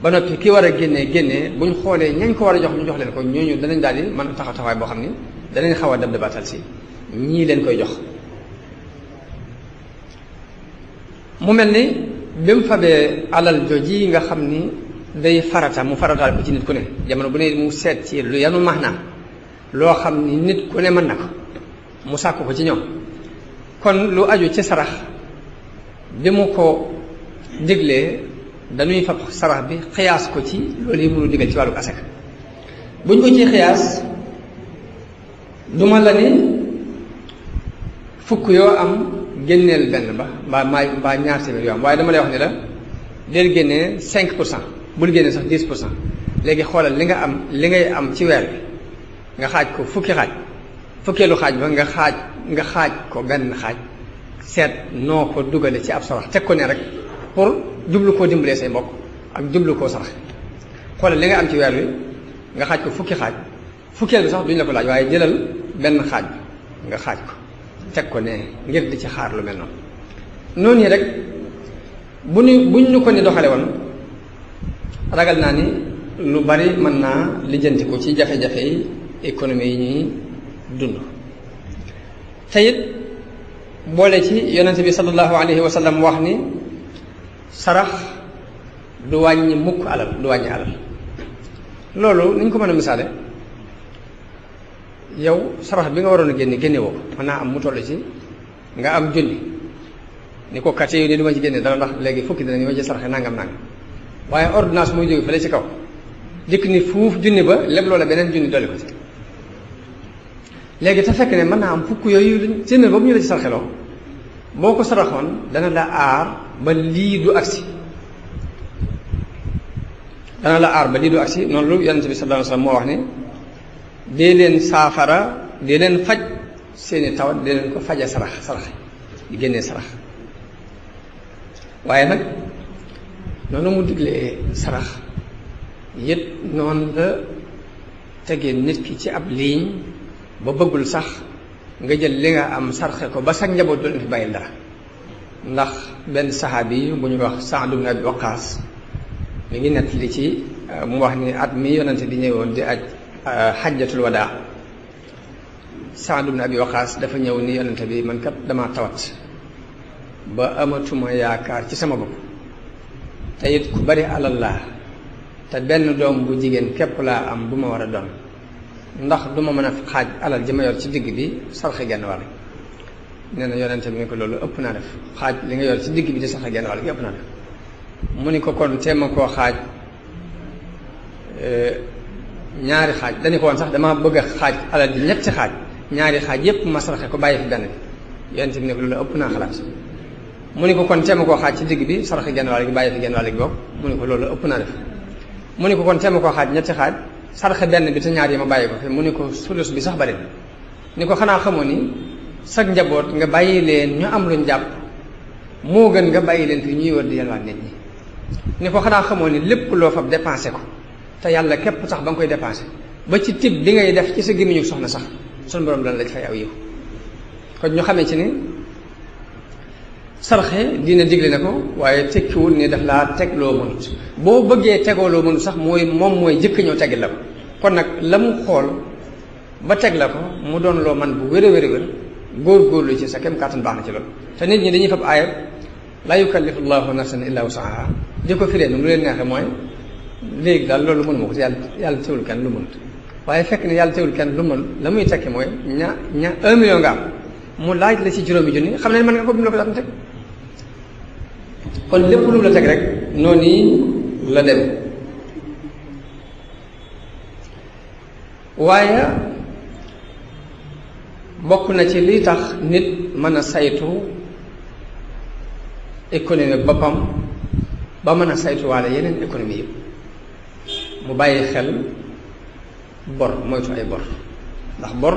ba noppi ki war a génnee buñ xoolee ñañ ko war a jox ñu jox leen ko ñooñu danañ daal di mën a taxaw taxawaay boo xam ni danañ xaw a dab dabaatal si ñii leen koy jox. mu mel ni bi mu fabee alal jooji nga xam ni day farata mu farataal ko ci nit ku ne jamono bu ne mu seet ci lu yanu maanaam loo xam ni nit ku ne mën na ko mu sàkk ko ci ñoom kon lu aju ci sarax bi mu ko diglee dañuy fab sarax bi xiyaas ko ci loolu yi mënu digal ci wàllu asaka buñ ko ci xiyaas duma la ni fukk yoo am génneel benn ba mbaa ñaar téeméer yoo am waaye dama lay wax ni la del génnee 5% bul génnee sax 10% léegi xoolal li ngay am ci weer bi nga xaaj ko fukki xaaj fukkeelu xaaj ba nga xaaj ko benn xaaj seet noo ko dugale ci ab sarax teg ko ne rek pour jublu koo dimbalee say mbokk ak jublu koo sarax xoolal li nga am ci weer wi nga xaaj ko fukki xaaj fukkeel bi sax duñ la ko laaj waaye jëlal benn xaaj bi nga xaaj ko teg ko ne ngir di ci xaar lu mel noonu noonu rek buñ ñu ko ni doxale woon ragal naa ni lu bari mën naa lijjanti ko ci jafe-jafe yi économie yi ñuy dund te it boole ci yonente bi sallallahu alayhi wa sallam wax ni sarax du wàññi mukk alal du wàññi alal loolu ni ñu ko mën a misaale yow sarax bi nga waroon a génne woo mën naa am mu toll ci nga am junni ni ko quartier yi ni du ma ci génne dara ndax léegi fukki dina ñu ma ci saraxe nangam waaye ordonnance muy jóge fële ci kaw dikk ni fuuf junni ba lépp loola beneen junni dolli ko ci léegi te fekk ne mën naa am fukk yooyu seen boobu ñu la ci sarxeloo boo ko saraxoon dana la aar ba lii du agsi noonu lu yonente bi sallallahu alayhi wasallam moo wax ne dee leen saafara dee leen faj seeni tawat dee leen ko faje sarax di génnee sarax waaye nag noonu mu diglee sarax yët noonu la tegee nit ki ci ab ligne ba bëggul sax nga jël li nga am sarxe ko ba sax njaboot doon fi bàyyil dara ndax benn saxaabi bu ñu wax Saad ibn Abi Waqaas mi ngi nett li ci mu wax ni at mi yonante di ñëwoon di aj xajjatul wadaa Saad ibn Abi Waqaas dafa ñëw ni yonante bi man kat dama tawat ba amatuma yaakaar ci sama bopp te it ku bari alal laa te benn doom bu jigéen képp laa am bu ma war a doon ndax du ma mën a xaaj alal ji ma yor ci digg bi sarxe genn wàll nee na yonente bi ne ko loolu ëpp naa def xaaj li nga yor ci digg bi di sax genn wàll gi ëpp naa def mu ni ko kon teema koo xaaj ñaari xaaj dañu ko woon sax dama bëgg a xaaj alal ji ñetti xaaj ñaari xaaj yépp ma saraxe ko bàyyi fi benn bi yonente bi ne ko loolu ëpp naa xalaat mu ni ko kon teema koo xaaj ci digg bi saraxe genn wàll gi bàyyi fi genn wàll gi bokk mu ni ko loolu ëpp naa def mu ni ko kon teema koo xaaj ñetti xaaj saraxe benn bi te ñaar yi ma bàyyi ko fi mu ni ko sulus bi sax bari ni ko xanaa xamoo ni sag njaboot nga bàyyi leen ñu am luñ jàpp moo gën nga bàyyi leen fi ñuy wër di yalwaan nit ñi ni ko xanaa xamoo ni lépp loo fab dépensé ko te yàlla képp tax ba nga koy dépensé ba ci tib bi ngay def ci sa gémmiñu soxna sax sunu borom dana la ci fay aw yiw kon ñu xamee ci ni sarxe dina digle na ko waaye tekkiwul ni daf laa teg loo mënut boo bëggee tegoo loo mënut sax moom mooy jëkk ñëw teggil la ko kon nag la mu xool ba teg la ko mu doon loo man bu wér a wér a wér góor-góorlu ci sa kem kàttan baax na ci loolu te nit ñi dañuy fab aaya laa yukallifu llahu nafsan illa wusaha di ko firee nu leen neexee mooy léegi daal loolu mënuma ko yàlla teewul kenn lu mënut waaye fekk ne yàlla teewul kenn lu mënut la muy tekki mooy ña 1 million nga am mu laaj la ci juróomi junni xam ne mën nga ko bi mu la ko daan teg kon lépp lu mu la teg rek noonu la dem waaye bokk na ci lii tax nit mën a saytu économie boppam ba mën a saytuwaale yeneen économie yëpp mu bàyyi xel bor moytu ay bor ndax bor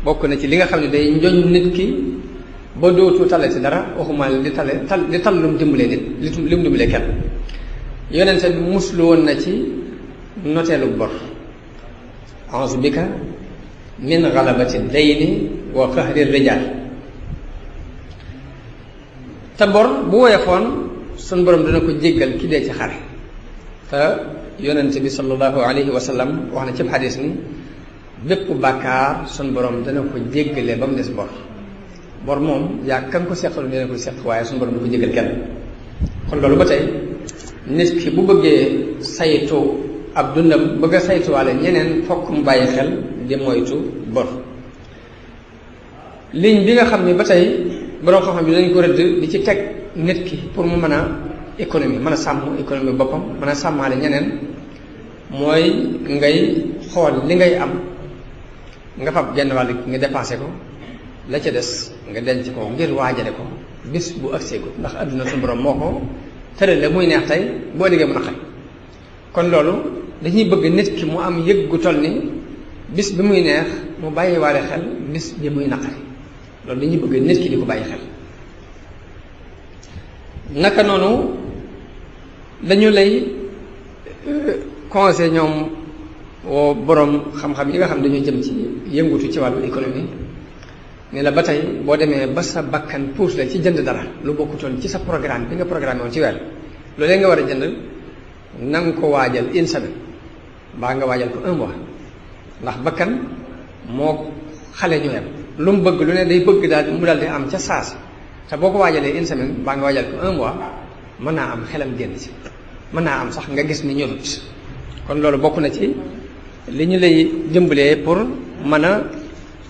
bokk na ci li nga xam ne day njoñ nit ki ba dootu tale ci dara waxuma di tal lu mu dimbalee nit li mu dimbalee kenn yonente bi muslu woon na ci noteelu bor a'uuzu bika min galabati dayni wa qahri rijaal te bor bu woyofoon sun borom dana ko jéggal ki dee ci xare te yonente bi sallallahu alayhi wa sallam wax na ci xadis ni bépp bàkkaar sun borom dana ko jéggale ba mu des bor moom yaa kan ko seqal dina ko seq waaye sun borom du ko jéggal kenn kon loolu ba tey nit ki bu bëggee saytu ab dundam bëgg a saytuwaale ñeneen fokk mu bàyyi xel di moytu bor ligne bi nga xam ne ba tey borom xam-xam bi dañ ko rëdd di ci teg nit ki pour mu mën a économie mën a sàmm économie boppam mën a sàmmaale ñeneen mooy ngay xool li ngay am nga fab genn wàll nga dépensé ko la ca des nga denc ko ngir waajale ko bis bu agsee ko ndax adduna suñu borom moo ko tërale muy neex tey boo liggéey mu naqari kon loolu dañuy bëgg nit ki mu am yëg gu toll ni bis bi muy neex mu bàyyi waale xel bis bi muy naqari loolu dañuy bëgg nit ki di ko bàyyi xel naka noonu dañu lay conseil ñoom woo boroom xam-xam yi nga xam dañuy jëm ci yëngutu ci wàllu économie ne la ba tey boo demee ba sa bakkan puus la ci jënd dara lu bokkutoon ci sa programme bi nga programme woon ci weer loolee nga war a jënd na nga ko waajal une semaine mbaa nga waajal ko 1 mois ndax bakkan moo xale ñoo yem lu mu bëgg lu ne day bëgg daal mu daal di am ca saasi te boo ko waajalee une semaine mbaa nga waajal ko 1 mois mën naa am xelam génn ci mën naa am sax nga gis ni ñorut kon loolu bokk na ci li ñu lay dimbalee pour mën a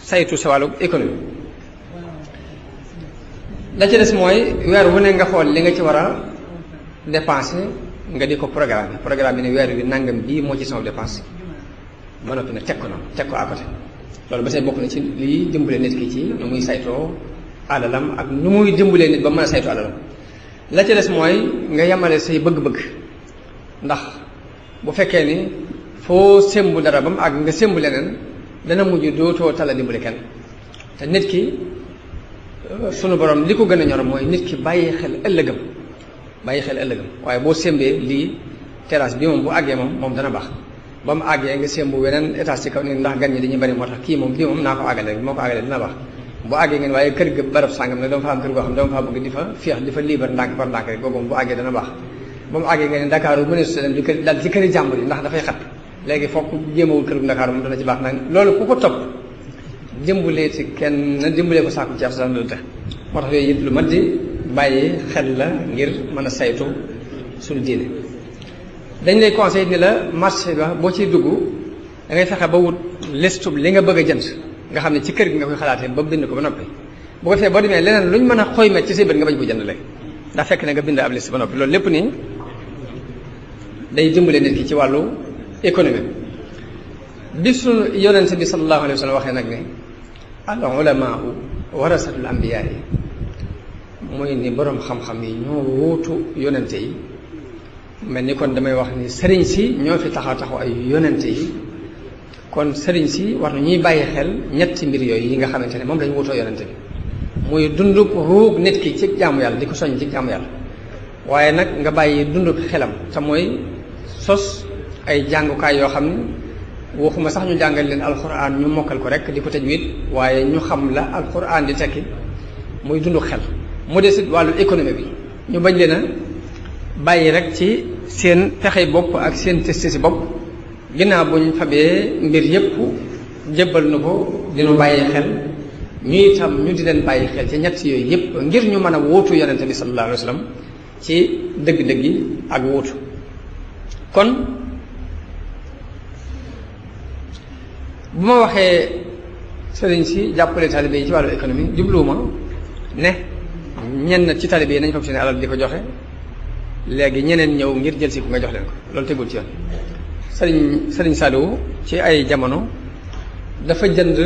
saytu sa wàllu économie la ci des mooy weer wu ne nga xool li nga ci war a dépenser nga di ko programme bi ne weer wi nangam bii moo ci sama dépense ba noppi nag teg ko noonu teg ko à côté loolu ba tey bokk na ci lii dimbale nit ki ci nu muy saytoo alalam ak nu muy dimbalee nit ba mën a saytu alalam la ci des mooy nga yemale say bëgg-bëgg ndax bu fekkee ni foo sémbu dara ba mu àgg nga sémbu leneen dana mujj dootoo tala dimbale kenn te nit ki sunu borom li ko gën a ñor mooy nit ki bàyyi xel ëllëgam waaye boo sémbee lii terrasse bi moom bu àggee moom dana baax ba mu àggee nga sémbu weneen étage ci kaw ni ndax gan ñi dañuy bari moo tax kii moom naa ko àggale rek moo ko àggale dina baax bu àggee ngeen waaye kër ga barab sàngam nag dama fa am kër goo xam dama fa bëgg di fa féex di fa liibar ndànk par ndànk rek boobu moom bu àggee dana baax ba mu àggee ngeen Dakar bu mënee su dem dal ci këri jàmbur yi ndax dafay xat léegi fokk jéemawul kër bu Dakar moom dana ci baax nag loolu ku ko topp dimbalee ci kenn dimbalee ko sàkku ci arsan lu tax moo tax yooyu it lu mat di bàyyi xel la ngir mën a saytu suñu diine dañ lay conseil ni la marché ba boo ciy dugg da ngay fexe ba wut listub li nga bëgg a jënd nga xam ne ci kër gi nga koy xalaatee ba bind ko ba noppi bu ko defee boo demee leneen luñ mën a xoyme ci say bët nga bañ ko jënd léegi ndax fekk na nga bind ab liste ba noppi loolu lépp nii day dimbale nit ki ci wàllu économie bi su yonente bi sallallahu alayhi wa sallam waxee nag ne al ulamaa warasatul anbiyaa yi mooy ni boroom xam-xam yi ñoo wuutu yonente yi mel ni kon damay wax ni sëriñ si ñoo fi taxaw ay yonente yi kon sëriñ si war na ñuy bàyyi xel ñetti mbir yooyu yi nga xamante ne moom lañu wutoo yonente bi muy dunduk ruug nit ki ci jaamu yàlla di ko soñ ci jaamu yàlla waaye nag nga bàyyi dunduk xelam te mooy sos ay jàngukaay yoo xam ne waxuma sax ñu jàngal leen alquran ñu mokkal ko rek di ko tajwid waaye ñu xam la alquran di tekki muy dunduk xel mu desit wàllu économie bi ñu bañ leen a bàyyi rek ci seen pexey bopp ak seen test si bopp ginnaaw bu ñu fabee mbir yépp jébbal na ko dinu bàyyi xel ñu itam ñu di leen bàyyi xel ci ñett yooyu yépp ngir ñu mën a wóotu yonente bi sallallahu alayhi wa sallam ci dëgg-dëgg yi ak wóotu kon bu ma waxee sëriñ si jàppale taalibe yi ci wàllu économie jubluwuma ne ñenn ci taalibe yi nañ fab seen alal di ko joxe léegi ñeneen ñëw ngir jël si ku nga jox leen ko loolu tegul ci yoon sëriñ Saliou ci ay jamono dafa jënd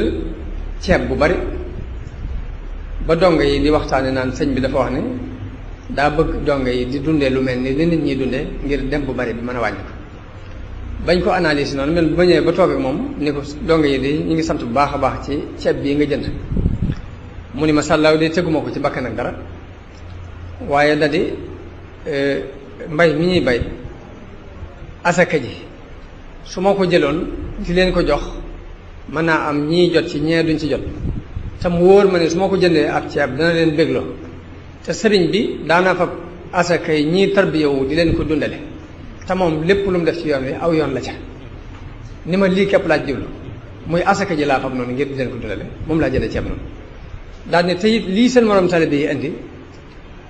ceeb bu bari ba dongo yi di waxtaane naan sëñ bi dafa wax ne daa bëgg dongo yi di dundee lu mel ni li nit ñi dundee ngir dem bu bari bi mën a wàññi ko bañ ko analyse noonu mel bu ma ñëwee ba toog ak moom ni ko dongo yi di ñu ngi sant bu baax a baax ci ceeb bii nga jënd mu ni ma sàllaaw de teguma ko ci bakkan ak dara waaye da di mbay mi ñuy bay asaka ji su ma ko jëloon di leen ko jox mën naa am ñii jot ci ñee duñ ci jot te mu wóor ma ne su ma ko jëndee ab ceeb dana leen bégloo te sëriñ bi daana fa asaka yi ñii tarbiyawu di leen ko dundale te moom lépp lu mu def ci yoon wi aw yoon la ca ni ma lii képp laa jublu muy asaka ji laa fab noonu ngir di leen ko dundale moom laa jëndee ceeb noonu daal ne te it lii seen morom taalibe yi indi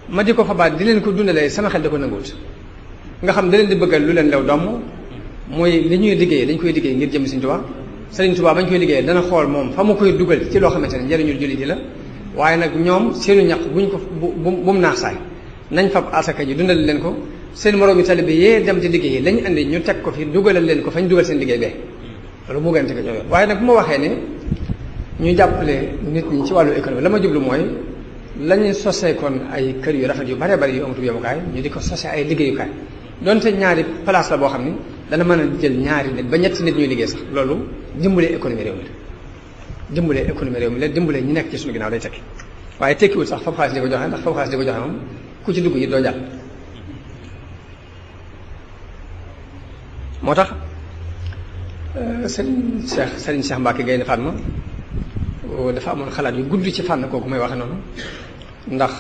ma di ko fabaat di leen ko dundalee sama xel da ko nanguwut nga xam da leen di bëggal lu leen lew doom mooy li ñuy liggéey dañ koy liggéey ngir jëm Sëriñ Tuubaa Sëriñ Tuubaa bañ koy liggéey dana xool moom fa mu koy dugal ci loo xamante ne njëriñul jullit yi la waaye nag ñoom seenu ñaq buñ ko bu mu naax saay nañ fab asaka ji dundal leen ko seen moroomi taalibe yee dem di liggéey lañ indi ñu teg ko fi dugalal leen ko fañ dugal seen liggéey bee loolu mu gënte ko ñoo waaye nag bu ma waxee ne ñu jàppale nit ñi ci wàllu économie la ma jublu mooy lañu sosee kon ay kër yu rafet yu bare bari yu amatu yemukaay ñu di ko sosee ay liggéeyukaay donte ñaari place la boo xam ni dana mën a jël ñaari nit ba ñetti nit ñuy liggéey sax loolu dimbalee économie réew mi la dimbalee économie réew mi la dimbalee ñi nekk ci suñu ginnaaw day tekki waaye tekkiwul sax fab xaalis di ko joxe ndax fab xaalis di ko joxe moom ku ci dugg yi doo jàll moo tax sëriñ Cheikh Mbacke Gaynde Fatma dafa amoon xalaat yu gudd ci fànn kooku may waxe noonu ndax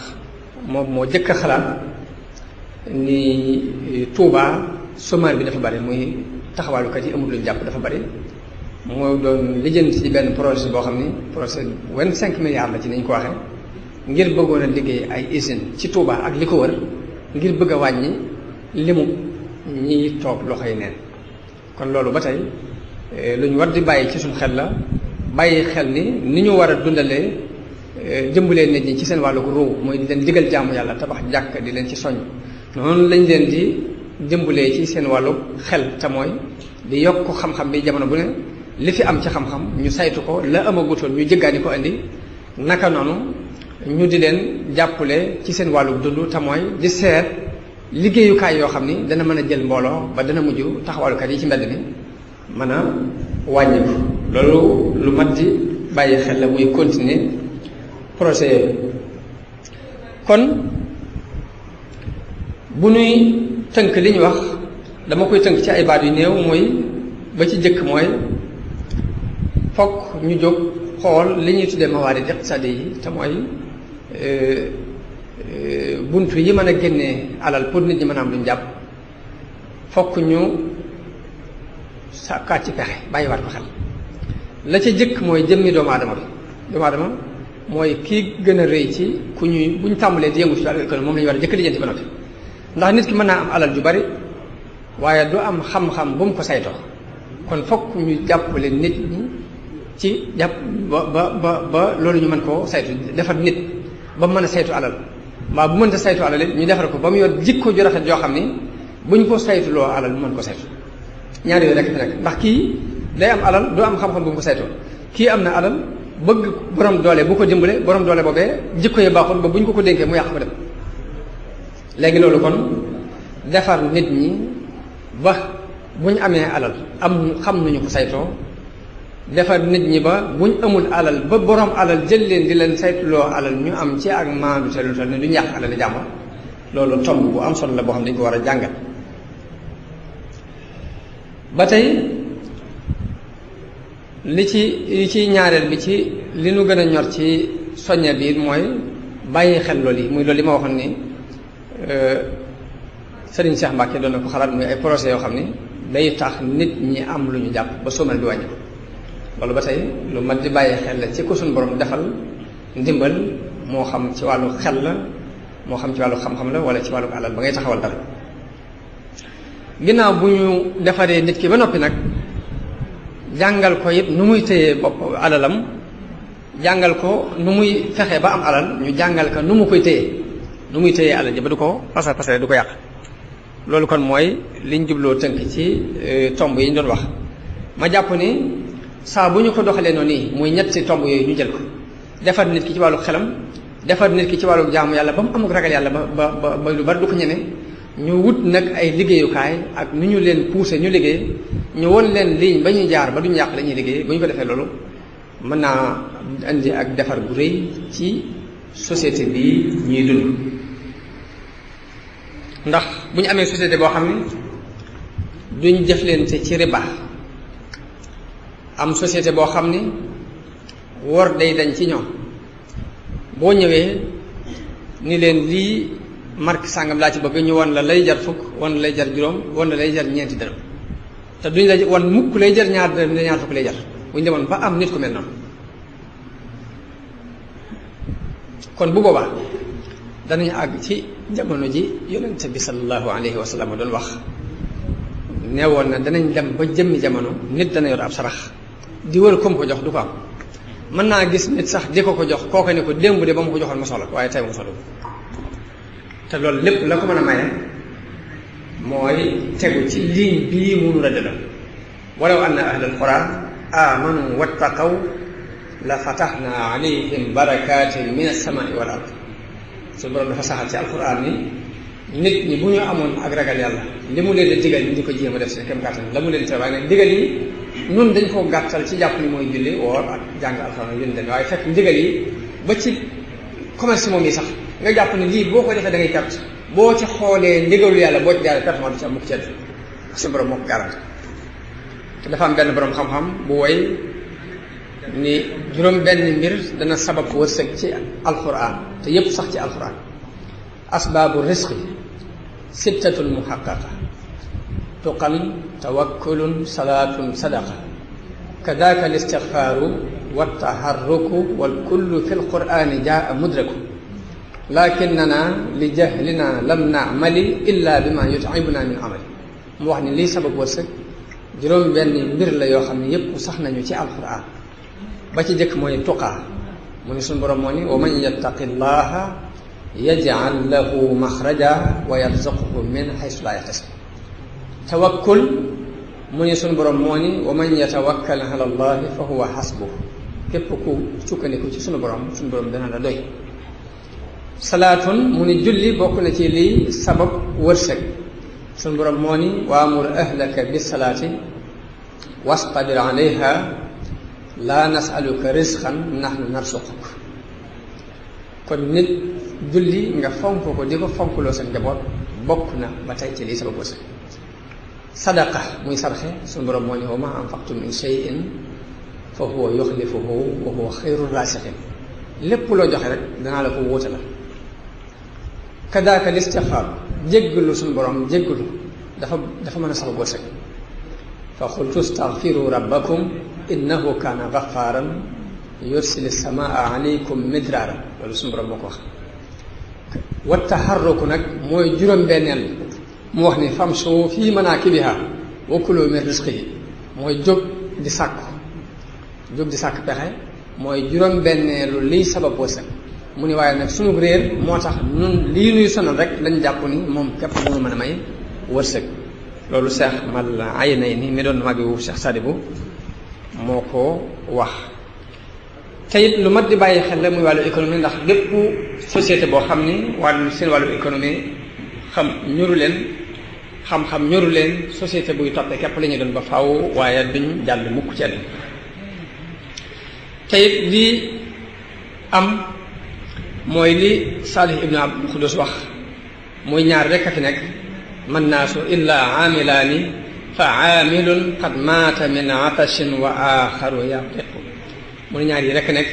moom moo jëkk a xalaat ni Touba chômage bi dafa bari muy taxawaalukat yi amul luñ jàpp dafa bari moo doon lijjanti ci benn projet boo xam ni projet 25 milliards la ci nañ ko waxee ngir bëggoon a liggéey ay usine ci Touba ak li ko wër ngir bëgg a wàññi limu ñiy toog loxoy neen kon loolu ba tey lu ñu war di bàyyi ci suñu xel la bàyyi xel ni ñu war a dundalee jëmbalee nit ñi ci seen wàllu ruu mooy di leen digal jaamu yàlla tabax jàkk di leen ci soññ noonu lañ leen di jëmbalee ci seen wàllu xel te mooy di yokk xam-xam bi jamono bu ne li fi am ci xam-xam ñu saytu ko la amagutoon ñu jëggaani ko indi naka noonu ñu di leen jàppale ci seen wàllu dund te mooy di seet liggéeyukaay yoo xam ni dana mën a jël mbooloo ba dana mujj taxawalukat yi ci mbedd mi mën a wàññiku loolu lu mat di bàyyi xel la muy continuer projet yooyu kon bu nuy tënk li ñu wax dama koy tënk ci ay baat yu néew mooy ba ci jëkk mooy fokk ñu jóg xool li ñuy tuddee mawaarid iqtisaadi yi te mooy buntu yi mën a génnee alal pour nit ñi mën a am luñ jàpp fokk ñu sàkkaat ci pexe bàyyiwaat ko xel la ca jëkk mooy jëmmi doomu aadama bi doomu aadama mooy kii gën a rëy ci ku ñuy bu ñu tàmbalee di yëngu ci wàllu économie moom la ñu war a jëkk lijjanti ba noppi ndax nit ki mën naa am alal ju bari waaye du am xam-xam bu mu ko saytoo kon fokk ñu jàppale nit ñi ci jàpp ba loolu ñu mën koo saytu defar nit ba mu mën a saytu alal mbaa bu mënta saytu alal it ñu defar ko ba mu yor jikko ju rafet joo xam ni buñ ko saytuloo alal mu mën ko saytu ñaar yooyu rek fi nekk ndax kii day am alal du am xam-xam bu mu ko saytoo kii am na alal bëgg borom doole bu ko dimbale borom doole boobee jikko yi baaxul ba buñ ko dénkee mu yàq ko dem léegi loolu kon defar nit ñi ba buñ amee alal am xam nañu ko saytoo defar nit ñi ba buñ amul alal ba borom alal jël leen di leen saytuloo alal ñu am ci ak maandu te lu tal ne duñu yàq alal di jàmbur loolu tomb bu am solo la boo xam ne dañu ko war a jàngat ba tey li ci ñaareel bi ci li nu gën a ñor ci soñña bi mooy bàyyi xel loolu yi muy loolu li ma waxoon ni Sëriñ Cheikh Mbacke doon na ko xalaat muy ay projet yoo xam ni day tax nit ñi am lu ñu jàpp ba soomal di wàññi loolu ba tey lu mat di bàyyi xel la ci ko suñu borom defal ndimbal moo xam ci wàllu xel la moo xam ci wàllu xam-xam la wala ci wàllu alal ba ngay taxawal dara ginnaaw bu ñu defaree nit ki ba noppi nag jàngal ko it nu muy téye bopp alalam jàngal ko nu muy fexe ba am alal ñu jàngal ko nu mu koy téye nu muy téye alal ji ba du ko pasar pasare du ko yàq loolu kon mooy liñ jubloo tënk ci tomb yi ñu doon wax ma jàpp ni saa bu ñu ko doxalee noonu nii muy ñetti tomb yooyu ñu jël ko defar nit ki ci wàllu xelam defar nit ki ci wàllu jaamu yàlla ba mu amuk ragal yàlla ba lu bari du ko ñeme ñu wut nag ay liggéeyukaay ak nu ñu leen pousser ñu liggéey ñu won leen ligne ba ñuy jaar ba duñu yàq la ñuy liggéey bu ñu ko defee loolu mën naa indi ak defar bu rëy ci société bi ñuy dund ndax bu ñu amee société boo xam ne duñ jëflante ci riba am société boo xam ni wor day dañ ci ñoom boo ñëwee ni leen lii marque sàngam laa ci bëgg ñu won la lay jar fukk won la lay jar juróom won la lay jar ñeenti dërëm te duñ la won mukk lay jar ñaar dërëm ne ñaar fukk lay jar bu ñu demoon ba am nit ku mel noonu kon bu boobaa danañu àgg ci jamono ji yonent bi sallallahu alayhi wa sallam doon wax neewoon na danañ dem ba jëmmi jamono nit dana yor ab sarax di wër kom ko jox du ko am mën naa gis nit sax di ko jox kooka ne ko démb de ba ma ko joxoon ma soxla waaye tey ma soxla te loolu lépp la ko mën a maye mooy tegu ci ligne bii munu rëdd walaw anna ahlal quran amanu wattaqaw la fataxna alayhim barakatin min as-samai wal ard su borom dafa saxal ci alquran ni nit ñi bu ñu amoon ak ragal yàlla li mu leen di digal ñu di ko jéem a def seen kem kàttan la mu leen di waaye nag digal yi nun dañ koo gàttal ci jàpp ni mooy julli woor ak jàng alquran yén den waaye fekk ndigal yi ba ci commerce moom yi sax nga jàpp ne lii boo ko defee da ngay perte boo ci xoolee ndigalu yàlla boo ci jaaree perte moo du ci am mukk ci àddina suñu borom moo ko garanti te dafa am benn borom xam-xam bu woy ni juróom benn mbir dana sabab wërsëg ci alquran te yépp sax ci alquran asbaabu risqi sittatun muhaqqaqa tuqan tawakkulun salaatun sadaqa kadaka al istigfaaru wa taharruku wal kullu fi alqurani jaa mudraku lakinnana li jahlina lam naamali illa bima yut'ibuna min amali mu wax ni lii sabab wërsëg juróom benn mbir la yoo xam ne yépp sax nañu ci alquran ba ci jëkk mooy tuqaa mu ni suñu borom moo ni wa man yattaqi llaha yaj'al lahu maxraja wa yarzuqhu min haysu la yahtasib tawakkul mu ni suñu borom moo ni wa man yatawakkal ala allahi fa huwa hasbuh képp ku sukkandiku ci suñu borom dana la doy salaatun mu ni julli bokk na ci lii sabab wërsëg suñu borom moo ni waamur ahlaka bisalaati wastabir alayha laa nasaluka risqan nahnu narsuquk kon nit julli nga fonk ko di ko fonkloo sa njaboot bokk na ba tey ci lii sabab wërsëg sadaqa muy sarxe suñu borom moo ni wa ma anfaqtum min shay'in fa huwa yuxlifuhu wa huwa xayru raasiqin lépp loo joxe rek danaa la ko wóote la kadaaka listixfaar jéggalu suñu borom jéggalu dafa mën a sabab wërsëg fa qultu staghfiru rabbakum innahu kaana gaffaaran yursili samaa alaykum midraara loolu suñu borom moo ko wax wa taharruku nag mooy juróom-benneel mu wax ni famshu fii manaakibiha wa kulu min rizqihi mooy jóg di sàkku jóg di sàkk pexe mooy juróom-benneelu liy sabab wërsëg mu ni waaye nag sunu réer moo tax nun lii nuy sonal rek lañ jàpp ni moom képp mënu mën a may wërsëg loolu Cheikh Mal Aynayni mi doon magi wu Cheikh Sadibou moo ko wax te it lu mat di bàyyi xel la muy wàllu économie ndax bépp société boo xam ni seen wàllu économie ñoru leen xam-xam ñoru leen société buy toppee képp la ñuy doon ba faaw waaye duñ jàll mukk ci àdduna te it lii am mooy li Salih ibnu Abdul Xudus wax muy ñaar rekk a fi nekk man naasu illa aamilaani fa aamilun qad maata min atashin wa axaru yaqiqu mu ne ñaar yi rekk nekk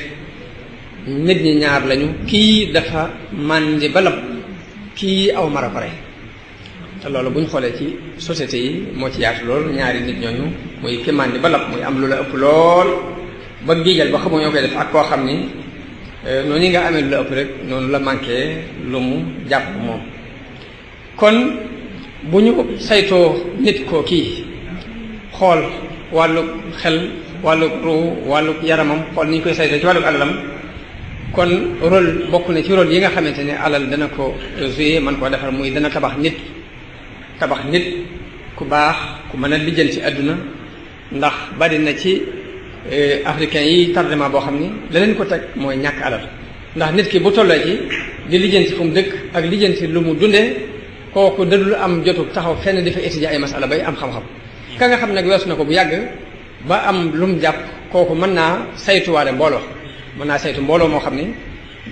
nit ñi ñaar lañu kii dafa màndi ba lab kii aw mara pare te loolu bu ñu xoolee ci société yi moo ci yaatu lool ñaari nit ñooñu muy ki màndi ba lab muy am lu la ëpp lool ba giijal ba xamoo ñoo koy def ak koo xam ni noonu nga amee lu la ëpp rek noonu la manqué lu mu jàpp moom kon bu ñu saytoo nit koo kii xool wàllu xel wàllu ruu wàllu yaramam xool ni ñu koy saytoo ci wàllu alalam kon rôle bokk na ci rôle yi nga xamante ne alal dana ko jouer man koo defar muy dana tabax nit ku baax ku mën a lijjanti àdduna ndax bari na ci africain yi tardement boo xam ni la leen ko teg mooy ñàkk alal ndax nit ki bu tollee ci di lijjanti fu mu dëkk ak lijjanti lu mu dundee kooku dadul am jotu taxaw fenn di fa étudier ay masala bay am xam-xam ka nga xam nag weesu na ko bu yàgg ba am lu mu jàpp kooku mën naa saytuwaale mbooloo mën naa saytu mbooloo moo xam ni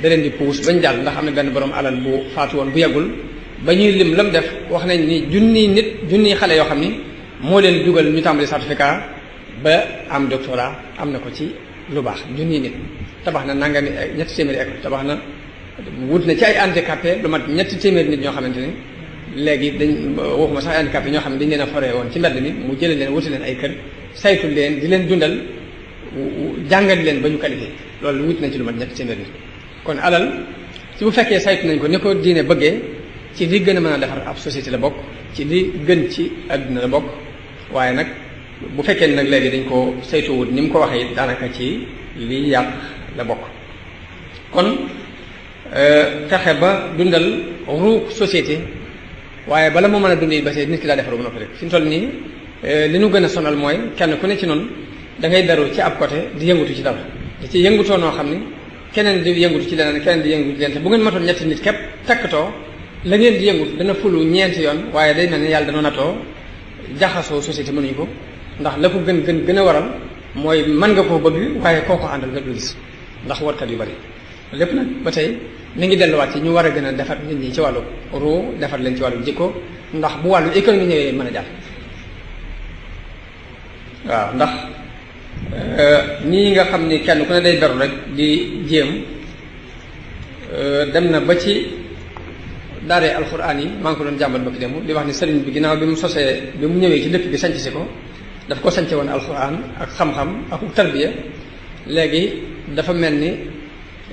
da leen di puus bañ jàll ndax am na benn borom alal bu faatu woon bu yàggul ba ñuy lim lam def wax nañ ni junniy xale yoo xam ni moo leen dugal ñu tàmbali certificat ba am doctorat am na ko ci lu baax junniy nit tabax na nangami ñetti téeméeri école tabax na wut na ci ay handicapé lu mat ñetti téeméeri nit ñoo xamante ni léegi dañ waxuma sax ay handicapé ñoo xam ne dañ leen a foree woon ci mbedd mi mu jëlee leen wuti leen ay kër saytu leen di leen dundal jàngal leen ba ñu qualifié loolu wut nañ ci lu mat ñetti téeméeri nit kon alal ci bu fekkee saytu nañ ko ni ko diine bëggee ci li gën a mën a defar ab société la bokk ci li gën ci àdduna la bokk waaye nag bu fekkee nag léegi dañ ko saytuwut ni mu ko waxee daanaka ci li yàq la bokk kon fexe ba dundal ruuk société waaye bala moo mën a dund yi ba tey nit ki daa defaru ba noppi rek fi mu toll nii li nu gën a sonal mooy kenn ku ne ci noonu da ngay beru ci ab côté di yëngutu ci dara di ci yëngutoo noo xam ni keneen di yëngutu ci leneen keneen di yëngutu ci leneen te bu ngeen matoon ñetti nit képp takkatoo la ngeen di yëngut dana fulu ñeenti yoon waaye day mel ne yàlla dana natoo jaxasoo société mënuñu ko ndax la ko gën a waral mooy mën nga koo bëgg waaye koo ko àndal nga du gis ndax warkat yu bari lépp nag ba tey mi ngi delluwaat ci ñu war a gën a defar nit ñi ci wàllu ruu defar leen ci wàllu jikko ndax bu wàllu économie ñëwee mën a jàpp waaw ndax nii nga xam ni kenn ku ne day beru rek di jéem dem na ba ci daaree alxuraan yi maa ngi ko doon jàmbal bëgg dem di wax ni sëriñ bi ginnaaw bi mu sosee bi mu ñëwee ci dëkk bi sanc si ko daf ko sance woon alxuraan ak xam-xam ak tarbiya léegi dafa mel ni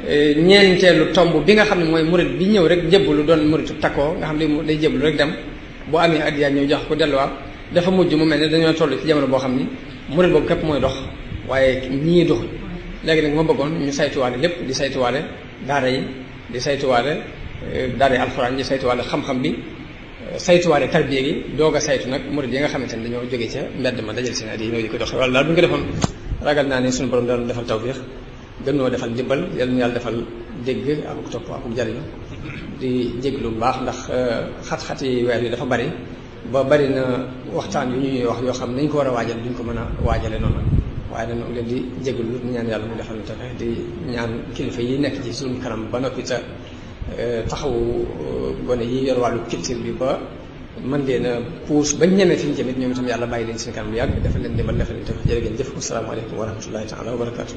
ñeenteelu tomb bi nga xam ne mooy murit bi ñëw rek jébbalu doon muritu takkoo nga xam ne day jébbalu rek dem boo amee addiya ñëw jox ko delluwaat dafa mujj mu mel ne dañoo toll ci jamono boo xam ni murit boobu képp mooy dox waaye ñii doxuñ léegi nag moo bëggoon ñu saytuwaale lépp di saytuwaale daara yi di saytuwaale daara yi alxuraan yi saytuwaale xam-xam bi saytuwaale tarbiya gi doog a saytu nag murit yi nga xamante ne dañoo jóge ca mbedd ma dajal seen addiya ñëw di ko dox wala daal bu ñu ko defoon ragal naa ne suñu borom daan defal tawfiix gën noo defal ndimbal yal na yàlla defal dégg ak topp ak jariñu di jéglu bu baax ndax xat-xati weer yi dafa bari ba bari na waxtaan yu ñuy wax yoo xam nañ ko war a waajal duñ ko mën a waajale noonu waaye dañu leen di jéglu di ñaan yàlla mu defal ñu taxe di ñaan kilifa yi nekk ci suñu kanam ba noppi te taxawu gone yi yor wàllu culture bi ba mën leen a puus bañ ñemee fi ñu jëmit ñoom itam yàlla bàyyi leen seen kanam lu yàgg defal leen ndimbal defal leen taxe jërë ngeen jëf asalaamaaleykum wa rahmatullahi taala wa barakatu